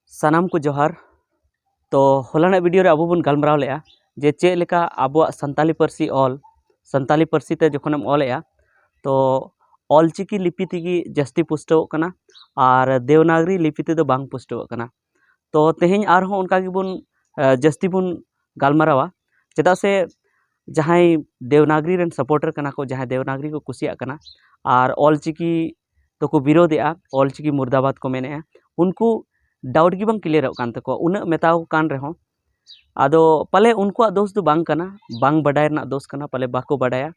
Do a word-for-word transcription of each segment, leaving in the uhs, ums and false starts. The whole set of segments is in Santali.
ᱥᱟᱱᱟᱢ ᱠᱚ ᱡᱚᱦᱟᱨ᱾ ᱛᱚ ᱦᱚᱞᱟᱱᱟᱜ ᱵᱷᱤᱰᱤᱭᱳ ᱨᱮ ᱟᱵᱚ ᱵᱚᱱ ᱜᱟᱞᱢᱟᱨᱟᱣ ᱞᱮᱜᱼᱟ ᱡᱮ ᱪᱮᱫ ᱞᱮᱠᱟ ᱟᱵᱚᱣᱟᱜ ᱥᱟᱱᱛᱟᱞᱤ ᱯᱟᱹᱨᱥᱤ ᱚᱞ, ᱥᱟᱱᱛᱟᱞᱤ ᱯᱟᱹᱨᱥᱤ ᱛᱮ ᱡᱚᱠᱷᱚᱱᱮᱢ ᱚᱞᱮᱜᱼᱟ, ᱛᱚ ᱚᱞᱪᱤᱠᱤ ᱞᱤᱯᱤ ᱛᱮᱜᱮ ᱡᱟᱹᱥᱛᱤ ᱯᱩᱥᱴᱟᱹᱣᱚᱜ ᱠᱟᱱᱟ ᱟᱨ ᱫᱮᱣᱱᱟᱜᱽᱨᱤ ᱞᱤᱯᱤ ᱛᱮᱫᱚ ᱵᱟᱝ ᱯᱩᱥᱴᱟᱹᱣᱚᱜ ᱠᱟᱱᱟ᱾ ᱛᱚ ᱛᱮᱦᱮᱧ ᱟᱨᱦᱚᱸ ᱚᱱᱠᱟ ᱜᱮᱵᱚᱱ, ᱟᱸ, ᱡᱟᱹᱥᱛᱤ ᱵᱚᱱ ᱜᱟᱞᱢᱟᱨᱟᱣᱟ, ᱪᱮᱫᱟᱜ ᱥᱮ ᱡᱟᱦᱟᱸᱭ ᱫᱮᱣᱱᱟᱜᱽᱨᱤ ᱨᱮᱱ ᱥᱟᱯᱳᱨᱴᱟᱨ ᱠᱟᱱᱟ ᱠᱚ, ᱡᱟᱦᱟᱸᱭ ᱫᱮᱣᱱᱟᱜᱽᱨᱤ ᱠᱚ ᱠᱩᱥᱤᱭᱟᱜ ᱠᱟᱱᱟ ᱟᱨ ᱚᱞᱪᱤᱠᱤ ᱫᱚᱠᱚ ᱵᱤᱨᱳᱫᱮᱜᱼᱟ, ᱚᱞᱪᱤᱠᱤ ᱢᱩᱨᱫᱟᱵᱟᱫᱽ ᱠᱚ ᱢᱮᱱᱮᱜᱼᱟ, ᱩᱱᱠᱩ ᱰᱟᱣᱩᱴ ᱜᱮ ᱵᱟᱝ ᱠᱞᱤᱭᱟᱨᱚᱜ ᱠᱟᱱ ᱛᱟᱠᱚᱣᱟ ᱩᱱᱟᱹᱜ ᱢᱮᱛᱟᱣ ᱠᱟᱱ ᱨᱮᱦᱚᱸ᱾ ᱟᱫᱚ ᱯᱟᱞᱮ ᱩᱱᱠᱩᱣᱟᱜ ᱫᱳᱥ ᱫᱚ ᱵᱟᱝ ᱠᱟᱱᱟ, ᱵᱟᱝ ᱵᱟᱰᱟᱭ ᱨᱮᱱᱟᱜ ᱫᱳᱥ ᱠᱟᱱᱟ, ᱯᱟᱞᱮ ᱵᱟᱠᱚ ᱵᱟᱰᱟᱭᱟ᱾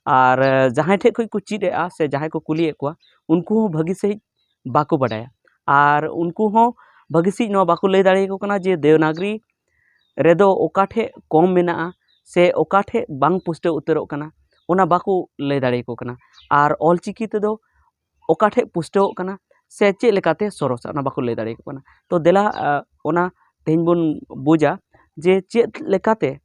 ᱟᱨ ᱡᱟᱦᱟᱸᱭ ᱴᱷᱮᱡ ᱠᱷᱚᱡ ᱠᱚ ᱪᱮᱫ ᱮᱜᱼᱟ ᱥᱮ ᱡᱟᱦᱟᱸᱭ ᱠᱚ ᱠᱩᱞᱤᱭᱮᱫ ᱠᱚᱣᱟ, ᱩᱱᱠᱩ ᱦᱚᱸ ᱵᱷᱟᱹᱜᱤ ᱥᱟᱺᱦᱤᱡ ᱵᱟᱠᱚ ᱵᱟᱰᱟᱭᱟ᱾ ᱟᱨ ᱩᱱᱠᱩ ᱦᱚᱸ ᱵᱷᱟᱹᱜᱤ ᱥᱟᱺᱦᱤᱡ ᱱᱚᱣᱟ ᱵᱟᱠᱚ ᱞᱟᱹᱭ ᱫᱟᱲᱮᱭᱟᱠᱚ ᱠᱟᱱᱟ ᱡᱮ ᱫᱮᱣᱱᱟᱜᱽᱨᱤ ᱨᱮᱫᱚ ᱚᱠᱟ ᱴᱷᱮᱡ ᱠᱚᱢ ᱢᱮᱱᱟᱜᱼᱟ ᱥᱮ ᱚᱠᱟ ᱴᱷᱮᱡ ᱵᱟᱝ ᱯᱩᱥᱴᱟᱹᱣ ᱩᱛᱟᱹᱨᱚᱜ ᱠᱟᱱᱟ, ᱚᱱᱟ ᱵᱟᱠᱚ ᱞᱟᱹᱭ ᱫᱟᱲᱮᱭᱟᱠᱚ ᱠᱟᱱᱟ᱾ ᱟᱨ ᱚᱞᱪᱤᱠᱤ ᱛᱮᱫᱚ ᱚᱠᱟ ᱴᱷᱮᱡ ᱯᱩᱥᱴᱟᱹᱣᱚᱜ ᱠᱟᱱᱟ ᱥᱮ ᱪᱮᱫ ᱞᱮᱠᱟᱛᱮ ᱥᱚᱨᱚᱥᱟ, ᱚᱱᱟ ᱵᱟᱠᱚ ᱞᱟᱹᱭ ᱫᱟᱲᱮᱭᱟᱠᱚ ᱠᱟᱱᱟ᱾ ᱛᱚ ᱫᱮᱞᱟ, ᱟᱸ, ᱚᱱᱟ ᱛᱮᱦᱮᱧ ᱵᱚᱱ ᱵᱩᱡᱟ ᱡᱮ ᱪᱮᱫ ᱞᱮᱠᱟᱛᱮ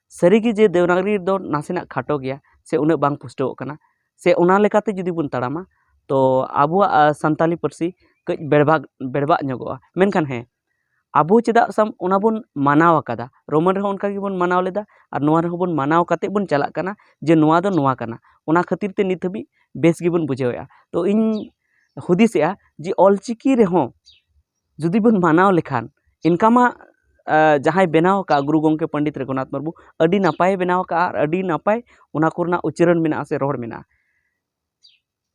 ᱥᱟᱹᱨᱤᱜᱮ ᱡᱮ ᱫᱮᱣᱱᱟᱜᱽᱨᱤ ᱫᱚ ᱱᱟᱥᱮᱱᱟᱜ ᱠᱷᱟᱴᱚ ᱜᱮᱭᱟ ᱥᱮ ᱩᱱᱟᱹᱜ ᱵᱟᱝ ᱯᱩᱥᱴᱟᱹᱣᱚᱜ ᱠᱟᱱᱟ, ᱥᱮ ᱚᱱᱟ ᱞᱮᱠᱟᱛᱮ ᱡᱩᱫᱤ ᱵᱚᱱ ᱛᱟᱲᱟᱢᱟ, ᱛᱚ ᱟᱵᱚᱣᱟᱜ, ᱟᱸ, ᱥᱟᱱᱛᱟᱞᱤ ᱯᱟᱹᱨᱥᱤ ᱠᱟᱹᱡ ᱵᱮᱲᱵᱟᱜ, ᱵᱮᱲᱵᱟᱜ ᱧᱚᱜᱚᱜᱼᱟ᱾ ᱢᱮᱱᱠᱷᱟᱱ ᱦᱮᱸ, ᱟᱵᱚ ᱪᱮᱫᱟᱜ ᱥᱟᱢ-, ᱚᱱᱟ ᱵᱚᱱ ᱢᱟᱱᱟᱣ ᱟᱠᱟᱫᱟ? ᱨᱳᱢᱟᱱ ᱨᱮᱦᱚᱸ ᱚᱱᱠᱟ ᱜᱮᱵᱚᱱ ᱢᱟᱱᱟᱣ ᱞᱮᱫᱟ ᱟᱨ ᱱᱚᱣᱟ ᱨᱮᱦᱚᱸ ᱵᱚᱱ ᱢᱟᱱᱟᱣ ᱠᱟᱛᱮ ᱵᱚᱱ ᱪᱟᱞᱟᱜ ᱠᱟᱱᱟ ᱡᱮ ᱱᱚᱣᱟ ᱫᱚ ᱱᱚᱣᱟ ᱠᱟᱱᱟ᱾ ᱚᱱᱟ ᱠᱷᱟᱹᱛᱤᱨ ᱛᱮ ᱱᱤᱛ ᱦᱟᱹᱵᱤᱡ ᱵᱮᱥ ᱜᱮᱵᱚᱱ ᱵᱩᱡᱷᱟᱹᱣᱮᱫᱼᱟ᱾ ᱛᱚ ᱤᱧ ᱦᱩᱫᱤᱥᱮᱜᱼᱟ ᱡᱮ ᱚᱞᱪᱤᱠᱤ ᱨᱮᱦᱚᱸ ᱡᱩᱫᱤ ᱵᱚᱱ ᱢᱟᱱᱟᱣ ᱞᱮᱠᱷᱟᱱ, ᱤᱱᱠᱟ ᱢᱟ, ᱟᱸ, ᱡᱟᱦᱟᱸᱭ ᱵᱮᱱᱟᱣ ᱟᱠᱟᱫ ᱜᱩᱨᱩ ᱜᱚᱢᱠᱮ ᱯᱚᱱᱰᱤᱛ ᱨᱚᱜᱷᱩᱱᱟᱛᱷ ᱢᱩᱨᱢᱩ ᱟᱹᱰᱤ ᱱᱟᱯᱟᱭᱮ ᱵᱮᱱᱟᱣ ᱟᱠᱟᱫᱼᱟ ᱟᱨ ᱟᱹᱰᱤ ᱱᱟᱯᱟᱭ ᱚᱱᱟ ᱠᱚᱨᱮᱱᱟᱜ ᱩᱪᱪᱟᱨᱚᱱ ᱢᱮᱱᱟᱜᱼᱟ ᱥᱮ ᱨᱚᱲ ᱢᱮᱱᱟᱜᱼᱟ᱾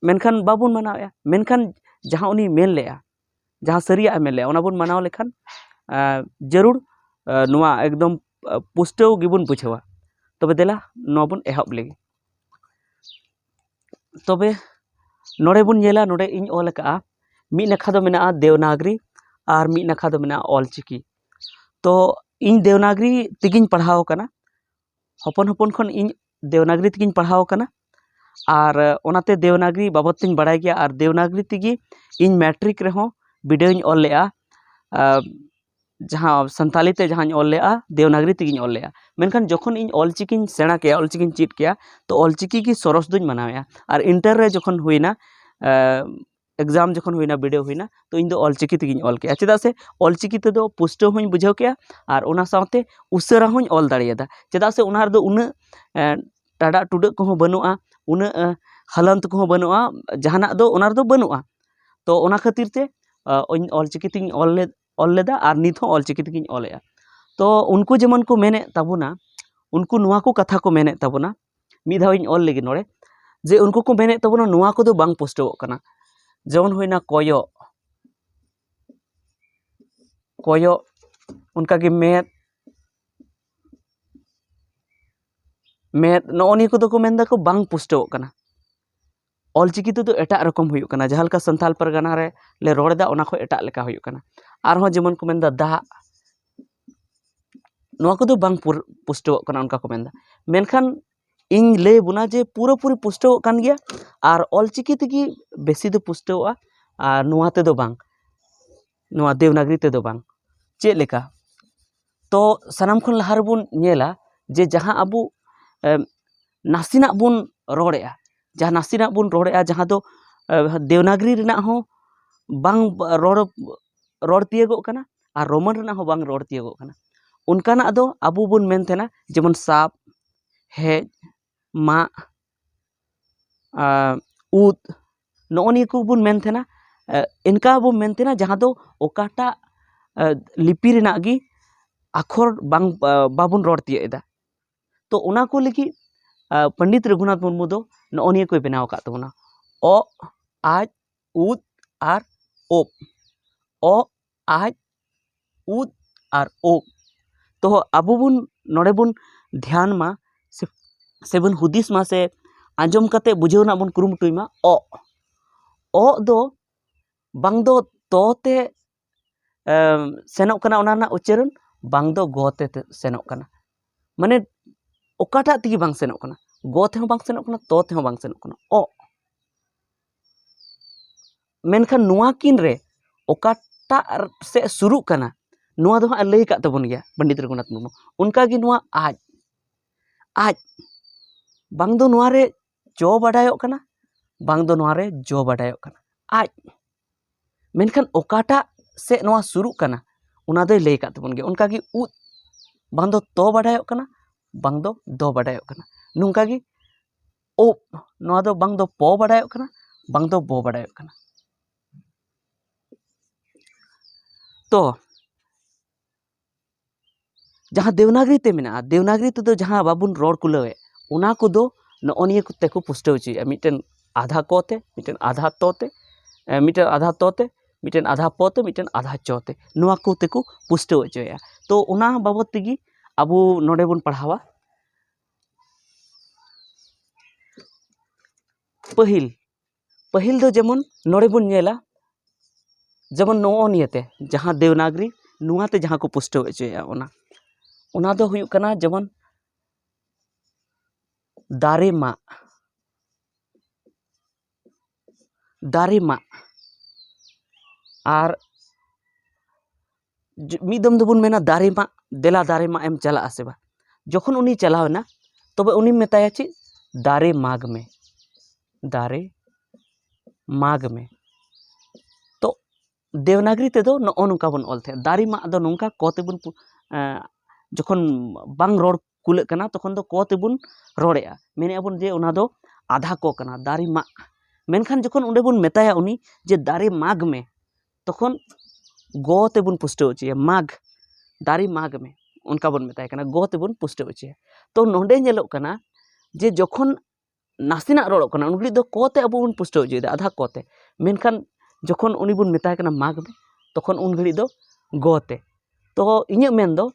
ᱢᱮᱱᱠᱷᱟᱱ ᱵᱟᱵᱚᱱ ᱢᱟᱱᱟᱣᱮᱫᱼᱟ᱾ ᱢᱮᱱᱠᱷᱟᱱ ᱡᱟᱦᱟᱸ ᱩᱱᱤ ᱢᱮᱱ ᱞᱮᱜᱼᱟ, ᱡᱟᱦᱟᱸ ᱥᱟᱹᱨᱤᱭᱟᱜ ᱮ ᱢᱮᱱ ᱞᱮᱜᱼᱟ, ᱚᱱᱟ ᱵᱚᱱ ᱢᱟᱱᱟᱣ ᱞᱮᱠᱷᱟᱱ, ᱟᱸ, ᱡᱟᱹᱨᱩᱲ, ᱟᱸ, ᱱᱚᱣᱟ ᱮᱠᱫᱚᱢ, ᱟᱸ, ᱯᱩᱥᱴᱟᱹᱣ ᱜᱮᱵᱚᱱ ᱵᱩᱡᱷᱟᱹᱣᱟ᱾ ᱛᱚᱵᱮ ᱫᱮᱞᱟ ᱱᱚᱣᱟ ᱵᱚᱱ ᱮᱦᱚᱵ ᱞᱮᱜᱮ᱾ ᱛᱚᱵᱮ ᱱᱚᱰᱮ ᱵᱚᱱ ᱧᱮᱞᱟ, ᱱᱚᱰᱮ ᱤᱧ ᱚᱞ ᱟᱠᱟᱫᱼᱟ, ᱢᱤᱫ ᱱᱟᱠᱷᱟ ᱫᱚ ᱢᱮᱱᱟᱜᱼᱟ ᱫᱮᱣᱱᱟᱜᱽᱨᱤ ᱟᱨ ᱢᱤᱫ ᱱᱟᱠᱷᱟ ᱫᱚ ᱢᱮᱱᱟᱜᱼᱟ ᱚᱞᱪᱤᱠᱤ᱾ ᱛᱚ ᱤᱧ ᱫᱮᱣᱱᱟᱜᱽᱨᱤ ᱛᱮᱜᱮᱧ ᱯᱟᱲᱦᱟᱣ ᱟᱠᱟᱱᱟ, ᱦᱚᱯᱚᱱ ᱦᱚᱯᱚᱱ ᱠᱷᱚᱱ ᱤᱧ ᱫᱮᱣᱱᱟᱜᱽᱨᱤ ᱛᱮᱜᱮᱧ ᱯᱟᱲᱦᱟᱣ ᱟᱠᱟᱱᱟ᱾ ᱟᱨ ᱚᱱᱟᱛᱮ ᱫᱮᱣᱱᱟᱜᱽᱨᱤ ᱵᱟᱵᱚᱫ ᱛᱤᱧ ᱵᱟᱲᱟᱭ ᱜᱮᱭᱟ ᱟᱨ ᱫᱮᱣᱱᱟᱜᱽᱨᱤ ᱛᱮᱜᱮ ᱤᱧ ᱢᱮᱴᱨᱤᱠ ᱨᱮᱦᱚᱸ ᱵᱤᱰᱟᱹᱣ ᱤᱧ ᱚᱞ ᱞᱮᱜᱼᱟ᱾ ᱟᱨ ᱡᱟᱦᱟᱸ ᱥᱟᱱᱛᱟᱞᱤ ᱛᱮ ᱡᱟᱦᱟᱸᱧ ᱚᱞ ᱞᱮᱜᱼᱟ, ᱫᱮᱣᱱᱟᱜᱽᱨᱤ ᱛᱮᱜᱮᱧ ᱚᱞ ᱞᱮᱜᱼᱟ᱾ ᱢᱮᱱᱠᱷᱟᱱ ᱡᱚᱠᱷᱚᱱ ᱤᱧ ᱚᱞᱪᱤᱠᱤᱧ ᱥᱮᱬᱟ ᱠᱮᱜᱼᱟ, ᱚᱞᱪᱤᱠᱤᱧ ᱪᱮᱫ ᱠᱮᱜᱼᱟ, ᱛᱚ ᱚᱞᱪᱤᱠᱤ ᱜᱮ ᱥᱚᱨᱚᱥ ᱫᱚᱧ ᱢᱟᱱᱟᱣᱮᱜᱼᱟ᱾ ᱟᱨ ᱤᱱᱴᱟᱨ ᱨᱮ ᱡᱚᱠᱷᱚᱱ ᱦᱩᱭᱱᱟ, ᱟᱸ, ᱮᱠᱡᱟᱢ ᱡᱚᱠᱷᱚᱱ ᱦᱩᱭᱱᱟ, ᱵᱤᱰᱟᱹᱣ ᱦᱩᱭᱱᱟ, ᱛᱚ ᱤᱧ ᱫᱚ ᱚᱞᱪᱤᱠᱤ ᱛᱮᱜᱤᱧ ᱚᱞ ᱠᱮᱜᱼᱟ᱾ ᱪᱮᱫᱟᱜ ᱥᱮ ᱚᱞᱪᱤᱠᱤ ᱛᱮᱫᱚ ᱯᱩᱥᱴᱟᱹᱣ ᱦᱚᱸᱧ ᱵᱩᱡᱷᱟᱹᱣ ᱠᱮᱜᱼᱟ ᱟᱨ ᱚᱱᱟ ᱥᱟᱶᱛᱮ ᱩᱥᱟᱹᱨᱟ ᱦᱚᱸᱧ ᱚᱞ ᱫᱟᱲᱮᱭᱟᱫᱟ᱾ ᱪᱮᱫᱟᱜ ᱥᱮ ᱚᱱᱟ ᱨᱮᱫᱚ ᱩᱱᱟᱹᱜ, ᱮ, ᱴᱟᱰᱟᱜ ᱴᱩᱰᱟᱹᱜ ᱠᱚᱦᱚᱸ ᱵᱟᱹᱱᱩᱜᱼᱟ, ᱩᱱᱟᱹᱜ, ᱮ, ᱦᱟᱞᱟᱱᱛ ᱠᱚᱦᱚᱸ ᱵᱟᱹᱱᱩᱜᱼᱟ, ᱡᱟᱦᱟᱱᱟᱜ ᱫᱚ ᱚᱱᱟ ᱨᱮᱫᱚ ᱵᱟᱹᱱᱩᱜᱼᱟ᱾ ᱛᱚ ᱚᱱᱟ ᱠᱷᱟᱹᱛᱤᱨ ᱛᱮ, ᱮ, ᱤᱧ ᱚᱞᱪᱤᱠᱤ ᱛᱮᱧ ᱚᱞ ᱞᱮᱫ, ᱚᱞ ᱞᱮᱫᱟ ᱟᱨ ᱱᱤᱛ ᱦᱚᱸ ᱚᱞᱪᱤᱠᱤ ᱛᱮᱜᱤᱧ ᱚᱞᱮᱜᱼᱟ᱾ ᱛᱚ ᱩᱱᱠᱩ ᱡᱮᱢᱚᱱ ᱠᱚ ᱢᱮᱱᱮᱫ ᱛᱟᱵᱚᱱᱟ, ᱩᱱᱠᱩ ᱱᱚᱣᱟ ᱠᱚ ᱠᱟᱛᱷᱟ ᱠᱚ ᱢᱮᱱᱮᱫ ᱛᱟᱵᱚᱱᱟ, ᱢᱤᱫ ᱫᱷᱟᱣ ᱤᱧ ᱚᱞ ᱞᱮᱜᱮ ᱱᱚᱰᱮ, ᱡᱮ ᱩᱱᱠᱩ ᱠᱚ ᱢᱮᱱᱮᱫ ᱛᱟᱵᱚᱱᱟ ᱱᱚᱣᱟ ᱠᱚᱫᱚ ᱵᱟᱝ ᱯᱩᱥᱴᱟᱹᱣᱚᱜ ᱠᱟᱱᱟ᱾ ᱡᱮᱢᱚᱱ ᱦᱩᱭᱱᱟ ᱠᱚᱭᱚᱜ, ᱠᱚᱭᱚᱜ, ᱚᱱᱠᱟᱜᱮ ᱢᱮᱫ, ᱢᱮᱫ, ᱱᱚᱜᱼᱚ ᱱᱤᱭᱟᱹ ᱠᱚᱫᱚ ᱠᱚ ᱢᱮᱱᱫᱟ ᱠᱚ ᱵᱟᱝ ᱯᱩᱥᱴᱟᱹᱣᱚᱜ ᱠᱟᱱᱟ᱾ ᱚᱞᱪᱤᱠᱤ ᱛᱮᱫᱚ ᱮᱴᱟᱜ ᱨᱚᱠᱚᱢ ᱦᱩᱭᱩᱜ ᱠᱟᱱᱟ, ᱡᱟᱦᱟᱸ ᱞᱮᱠᱟ ᱥᱟᱱᱛᱟᱲ ᱯᱟᱨᱜᱟᱱᱟ ᱨᱮ ᱞᱮ ᱨᱚᱲ ᱮᱫᱟ, ᱚᱱᱟ ᱠᱷᱚᱱ ᱮᱴᱟᱜ ᱞᱮᱠᱟ ᱦᱩᱭᱩᱜ ᱠᱟᱱᱟ᱾ ᱟᱨᱦᱚᱸ ᱡᱮᱢᱚᱱ ᱠᱚ ᱢᱮᱱᱫᱟ ᱫᱟᱜ, ᱱᱚᱣᱟ ᱠᱚᱫᱚ ᱵᱟᱝ ᱯᱩᱨ-, ᱯᱩᱥᱴᱟᱹᱣᱚᱜ ᱠᱟᱱᱟ, ᱚᱱᱠᱟ ᱠᱚ ᱢᱮᱱᱫᱟ᱾ ᱢᱮᱱᱠᱷᱟᱱ ᱤᱧ ᱞᱟᱹᱭ ᱵᱚᱱᱟ ᱡᱮ ᱯᱩᱨᱟᱹᱯᱩᱨᱤ ᱯᱩᱥᱴᱟᱹᱣᱚᱜ ᱠᱟᱱ ᱜᱮᱭᱟ, ᱟᱨ ᱚᱞᱪᱤᱠᱤ ᱛᱮᱜᱮ ᱵᱮᱥᱤ ᱫᱚ ᱯᱩᱥᱴᱟᱹᱣᱚᱜᱼᱟ, ᱟᱨ ᱱᱚᱣᱟ ᱛᱮᱫᱚ ᱵᱟᱝ, ᱱᱚᱣᱟ ᱫᱮᱵᱽᱱᱟᱜᱽᱨᱤ ᱛᱮᱫᱚ ᱵᱟᱝ᱾ ᱪᱮᱫ ᱞᱮᱠᱟ? ᱛᱚ ᱥᱟᱱᱟᱢ ᱠᱷᱚᱱ ᱞᱟᱦᱟ ᱨᱮᱵᱚᱱ ᱧᱮᱞᱟ ᱡᱮ ᱡᱟᱦᱟᱸ ᱟᱵᱚ, ᱮᱢ, ᱱᱟᱥᱮᱱᱟᱜ ᱵᱚᱱ ᱨᱚᱲᱮᱜᱼᱟ, ᱡᱟᱦᱟᱸ ᱱᱟᱥᱮᱱᱟᱜ ᱵᱚᱱ ᱨᱚᱲᱮᱜᱼᱟ, ᱡᱟᱦᱟᱸ ᱫᱚ, ᱮ, ᱫᱮᱣᱱᱟᱜᱽᱨᱤ ᱨᱮᱱᱟᱜ ᱦᱚᱸ ᱵᱟᱝ ᱨᱚᱲ, ᱨᱚᱲ ᱛᱤᱭᱳᱜᱚᱜ ᱠᱟᱱᱟ ᱟᱨ ᱨᱳᱢᱟᱱ ᱨᱮᱱᱟᱜ ᱦᱚᱸ ᱵᱟᱝ ᱨᱚᱲ ᱛᱤᱭᱳᱜᱚᱜ ᱠᱟᱱᱟ᱾ ᱚᱱᱠᱟᱱᱟᱜ ᱫᱚ ᱟᱵᱚ ᱵᱚᱱ ᱢᱮᱱ ᱛᱟᱦᱮᱱᱟ, ᱡᱮᱢᱚᱱ ᱥᱟᱵ, ᱦᱮᱡ, ᱢᱟᱜ, ᱟᱨ ᱩᱫ, ᱱᱚᱜᱼᱚ ᱱᱤᱭᱟᱹ ᱠᱚᱵᱚᱱ ᱢᱮᱱ ᱛᱟᱦᱮᱱᱟ᱾ ᱮ, ᱤᱱᱠᱟ ᱵᱚᱱ ᱢᱮᱱ ᱛᱟᱦᱮᱱᱟ ᱡᱟᱦᱟᱸ ᱫᱚ ᱚᱠᱟᱴᱟᱜ, ᱮ, ᱞᱤᱯᱤ ᱨᱮᱱᱟᱜ ᱜᱮ ᱟᱠᱷᱚᱨ ᱵᱟᱝ, ᱮ, ᱵᱟᱵᱚᱱ ᱨᱚᱲ ᱛᱤᱭᱳᱜ ᱮᱫᱟ᱾ ᱛᱚ ᱚᱱᱟ ᱠᱚ ᱞᱟᱹᱜᱤᱫ, ᱮ, ᱯᱚᱱᱰᱤᱛ ᱨᱚᱜᱷᱩᱱᱟᱛᱷ ᱢᱩᱨᱢᱩ ᱫᱚ ᱱᱚᱜᱼᱚ ᱱᱤᱭᱟᱹ ᱠᱚᱭ ᱵᱮᱱᱟᱣ ᱟᱠᱟᱫ ᱛᱟᱵᱚᱱᱟ, ᱚᱜ, ᱟᱡ, ᱩᱫ ᱟᱨ ᱚᱵ᱾ ᱚᱜ, ᱟᱡ, ᱩᱫ ᱟᱨ ᱳᱜ᱾ ᱛᱚ ᱟᱵᱚ ᱵᱚᱱ ᱱᱚᱰᱮ ᱵᱚᱱ ᱫᱷᱮᱭᱟᱱ ᱢᱟ ᱥᱮ, ᱥᱮᱵᱚᱱ ᱦᱩᱫᱤᱥ ᱢᱟ ᱥᱮ ᱟᱸᱡᱚᱢ ᱠᱟᱛᱮ ᱵᱩᱡᱷᱟᱹᱣ ᱨᱮᱱᱟᱜ ᱵᱚᱱ ᱠᱩᱨᱩᱢᱩᱴᱩᱭ ᱢᱟ᱾ ᱚᱜ, ᱚᱜ ᱫᱚ ᱵᱟᱝ ᱫᱚ ᱛᱚ ᱛᱮ, ᱮᱢ, ᱥᱮᱱᱚᱜ ᱠᱟᱱᱟ ᱚᱱᱟ ᱨᱮᱱᱟᱜ ᱩᱪᱪᱟᱨᱚᱱ, ᱵᱟᱝ ᱫᱚ ᱜᱚ ᱛᱮ ᱛᱮ ᱥᱮᱱᱚᱜ ᱠᱟᱱᱟ᱾ ᱢᱟᱱᱮ ᱚᱠᱟᱴᱟᱜ ᱛᱮᱜᱮ ᱵᱟᱝ ᱥᱮᱱᱚᱜ ᱠᱟᱱᱟ, ᱜᱚ ᱛᱮᱦᱚᱸ ᱵᱟᱝ ᱥᱮᱱᱚᱜ ᱠᱟᱱᱟ, ᱛᱚ ᱛᱮᱦᱚᱸ ᱵᱟᱝ ᱥᱮᱱᱚᱜ ᱠᱟᱱᱟ, ᱚᱜ᱾ ᱢᱮᱱᱠᱷᱟᱱ ᱱᱚᱣᱟ ᱠᱤᱱ ᱨᱮ ᱚᱠᱟᱴᱟᱜ ᱥᱮᱫ ᱥᱩᱨᱩᱜ ᱠᱟᱱᱟ, ᱱᱚᱣᱟ ᱫᱚ ᱦᱟᱸᱜ ᱮ ᱞᱟᱹᱭ ᱟᱠᱟᱫ ᱛᱟᱵᱚᱱ ᱜᱮᱭᱟ ᱯᱚᱱᱰᱤᱛ ᱨᱚᱜᱷᱩᱱᱟᱛᱷ ᱢᱩᱨᱢᱩ᱾ ᱚᱱᱠᱟᱜᱮ ᱱᱚᱣᱟ ᱟᱡ, ᱟᱡ, ᱵᱟᱝ ᱫᱚ ᱱᱚᱣᱟ ᱨᱮ ᱪᱚ ᱵᱟᱰᱟᱭᱚᱜ ᱠᱟᱱᱟ, ᱵᱟᱝ ᱫᱚ ᱱᱚᱣᱟ ᱨᱮ ᱡᱚ ᱵᱟᱰᱟᱭᱚᱜ ᱠᱟᱱᱟ᱾ ᱟᱡ᱾ ᱢᱮᱱᱠᱷᱟᱱ ᱚᱠᱟᱴᱟᱜ ᱥᱮᱫ ᱱᱚᱣᱟ ᱥᱩᱨᱩᱜ ᱠᱟᱱᱟ, ᱚᱱᱟ ᱫᱚᱭ ᱞᱟᱹᱭ ᱟᱠᱟᱫ ᱛᱟᱵᱚᱱ ᱜᱮᱭᱟ᱾ ᱚᱱᱠᱟᱜᱮ ᱩᱫ, ᱵᱟᱝ ᱫᱚ ᱛᱚ ᱵᱟᱰᱟᱭᱚᱜ ᱠᱟᱱᱟ, ᱵᱟᱝ ᱫᱚ ᱫᱚ ᱵᱟᱰᱟᱭᱚᱜ ᱠᱟᱱᱟ᱾ ᱱᱚᱝᱠᱟᱜᱮ ᱳᱵ, ᱱᱚᱣᱟ ᱫᱚ ᱵᱟᱝ ᱫᱚ ᱯᱚ ᱵᱟᱰᱟᱭᱚᱜ ᱠᱟᱱᱟ, ᱵᱟᱝ ᱫᱚ ᱵᱚ ᱵᱟᱰᱟᱭᱚᱜ ᱠᱟᱱᱟ᱾ ᱛᱚ ᱡᱟᱦᱟᱸ ᱫᱮᱣᱱᱟᱜᱽᱨᱤ ᱛᱮ ᱢᱮᱱᱟᱜᱼᱟ, ᱫᱮᱣᱱᱟᱜᱽᱨᱤ ᱛᱮᱫᱚ ᱡᱟᱦᱟᱸ ᱵᱟᱵᱚᱱ ᱨᱚᱲ ᱠᱩᱞᱟᱹᱣᱮᱫ, ᱚᱱᱟ ᱠᱚᱫᱚ ᱱᱚᱜᱼᱚ ᱱᱤᱭᱟᱹ ᱠᱚᱛᱮ ᱠᱚ ᱯᱩᱥᱴᱟᱹᱣ ᱦᱚᱪᱚᱭᱮᱫᱼᱟ᱾ ᱢᱤᱫᱴᱮᱱ ᱟᱫᱷᱟ ᱠᱚ ᱛᱮ, ᱢᱤᱫᱴᱮᱱ ᱟᱫᱷᱟ ᱛᱚ ᱛᱮ, ᱮ, ᱢᱤᱫᱴᱮᱱ ᱟᱫᱷᱟ ᱛᱚ ᱛᱮ, ᱢᱤᱫᱴᱮᱱ ᱟᱫᱷᱟ ᱯᱚ ᱛᱮ, ᱢᱤᱫᱴᱮᱱ ᱟᱫᱷᱟ ᱪᱚ ᱛᱮ, ᱱᱚᱣᱟ ᱠᱚᱛᱮ ᱠᱚ ᱯᱩᱥᱴᱟᱹᱣ ᱦᱚᱪᱚᱭᱮᱫᱼᱟ᱾ ᱛᱚ ᱚᱱᱟ ᱵᱟᱵᱚᱫ ᱛᱮᱜᱮ ᱟᱵᱚ ᱱᱚᱰᱮ ᱵᱚᱱ ᱯᱟᱲᱦᱟᱣᱟ᱾ ᱯᱟᱹᱦᱤᱞ, ᱯᱟᱹᱦᱤᱞ ᱫᱚ ᱡᱮᱢᱚᱱ ᱱᱚᱰᱮ ᱵᱚᱱ ᱧᱮᱞᱟ, ᱡᱮᱢᱚᱱ ᱱᱚᱜᱼᱚ ᱱᱤᱭᱟᱹᱛᱮ ᱡᱟᱦᱟᱸ ᱫᱮᱣᱱᱟᱜᱽᱨᱤ, ᱱᱚᱣᱟᱛᱮ ᱡᱟᱦᱟᱸ ᱠᱚ ᱯᱩᱥᱴᱟᱹᱣ ᱦᱚᱪᱚᱭᱮᱫᱼᱟ, ᱚᱱᱟ, ᱚᱱᱟ ᱫᱚ ᱦᱩᱭᱩᱜ ᱠᱟᱱᱟ ᱡᱮᱢᱚᱱ ᱫᱟᱨᱮ ᱢᱟᱜ, ᱫᱟᱨᱮ ᱢᱟᱜ᱾ ᱟᱨ ᱡ-, ᱢᱤᱫ ᱫᱚᱢ ᱫᱚᱵᱚᱱ ᱢᱮᱱᱟ, "ᱫᱟᱨᱮ ᱢᱟᱜ, ᱫᱮᱞᱟ ᱫᱟᱨᱮ ᱢᱟᱜ ᱮᱢ ᱪᱟᱞᱟᱜᱼᱟ ᱥᱮ ᱵᱟᱝ?" ᱡᱚᱠᱷᱚᱱ ᱩᱱᱤ ᱪᱟᱞᱟᱣ ᱮᱱᱟ, ᱛᱚᱵᱮ ᱩᱱᱤᱢ ᱢᱮᱛᱟᱭᱟ ᱪᱮᱫ? "ᱫᱟᱨᱮ ᱢᱟᱜᱽ ᱢᱮ, ᱫᱟᱨᱮ ᱢᱟᱜᱽ ᱢᱮ᱾" ᱛᱚ ᱫᱮᱣᱱᱟᱜᱽᱨᱤ ᱛᱮᱫᱚ ᱱᱚᱜᱼᱚ ᱱᱚᱝᱠᱟ ᱵᱚᱱ ᱚᱞ ᱛᱟᱦᱮᱸᱫ, ᱫᱟᱨᱮ ᱢᱟᱜ ᱫᱚ ᱱᱚᱝᱠᱟ ᱠᱚ ᱛᱮᱵᱚᱱ ᱯᱩ-, ᱮᱸ, ᱡᱚᱠᱷᱚᱱ ᱵᱟᱝ ᱨᱚᱲ ᱠᱩᱞᱟᱹᱜ ᱠᱟᱱᱟ, ᱛᱚᱠᱷᱚᱱ ᱫᱚ ᱠᱚ ᱛᱮᱵᱚᱱ ᱨᱚᱲᱮᱫᱼᱟ, ᱢᱮᱱᱮᱫᱼᱟ ᱵᱚᱱ ᱡᱮ ᱚᱱᱟ ᱫᱚ ᱟᱫᱷᱟ ᱠᱚ ᱠᱟᱱᱟ, ᱫᱟᱨᱮ ᱢᱟᱜ᱾ ᱢᱮᱱᱠᱷᱟᱱ ᱡᱚᱠᱷᱚᱱ ᱚᱸᱰᱮ ᱵᱚᱱ ᱢᱮᱛᱟᱭᱟ ᱩᱱᱤ ᱡᱮ, "ᱫᱟᱨᱮ ᱢᱟᱜᱽ ᱢᱮ", ᱛᱚᱠᱷᱚᱱ ᱜᱚ ᱛᱮᱵᱚᱱ ᱯᱩᱥᱴᱟᱹᱣ ᱦᱚᱪᱚᱭᱟ, ᱢᱟᱜᱽ, ᱫᱟᱨᱮ ᱢᱟᱜᱽ ᱢᱮ, ᱚᱱᱠᱟ ᱵᱚᱱ ᱢᱮᱛᱟᱭ ᱠᱟᱱᱟ, ᱜᱚ ᱛᱮᱵᱚᱱ ᱯᱩᱥᱴᱟᱹᱣ ᱦᱚᱪᱚᱭᱟ᱾ ᱛᱚ ᱱᱚᱰᱮ ᱧᱮᱞᱚᱜ ᱠᱟᱱᱟ ᱡᱮ ᱡᱚᱠᱷᱚᱱ ᱱᱟᱥᱮᱱᱟᱜ ᱨᱚᱲᱚᱜ ᱠᱟᱱᱟ, ᱩᱱ ᱜᱷᱟᱹᱲᱤᱡ ᱫᱚ ᱠᱚ ᱛᱮ ᱟᱵᱚ ᱵᱚᱱ ᱯᱩᱥᱴᱟᱹᱣ ᱦᱚᱪᱚᱭᱮᱫᱟ, ᱟᱫᱷᱟ ᱠᱚ ᱛᱮ᱾ ᱢᱮᱱᱠᱷᱟᱱ ᱡᱚᱠᱷᱚᱱ ᱩᱱᱤ ᱵᱚᱱ ᱢᱮᱛᱟᱭ ᱠᱟᱱᱟ ᱢᱟᱜᱽ ᱢᱮ, ᱛᱚᱠᱷᱚᱱ ᱩᱱ ᱜᱷᱟᱹᱲᱤᱡ ᱫᱚ ᱜᱚ ᱛᱮ᱾ ᱛᱚ ᱤᱧᱟᱹᱜ ᱢᱮᱱ ᱫᱚ,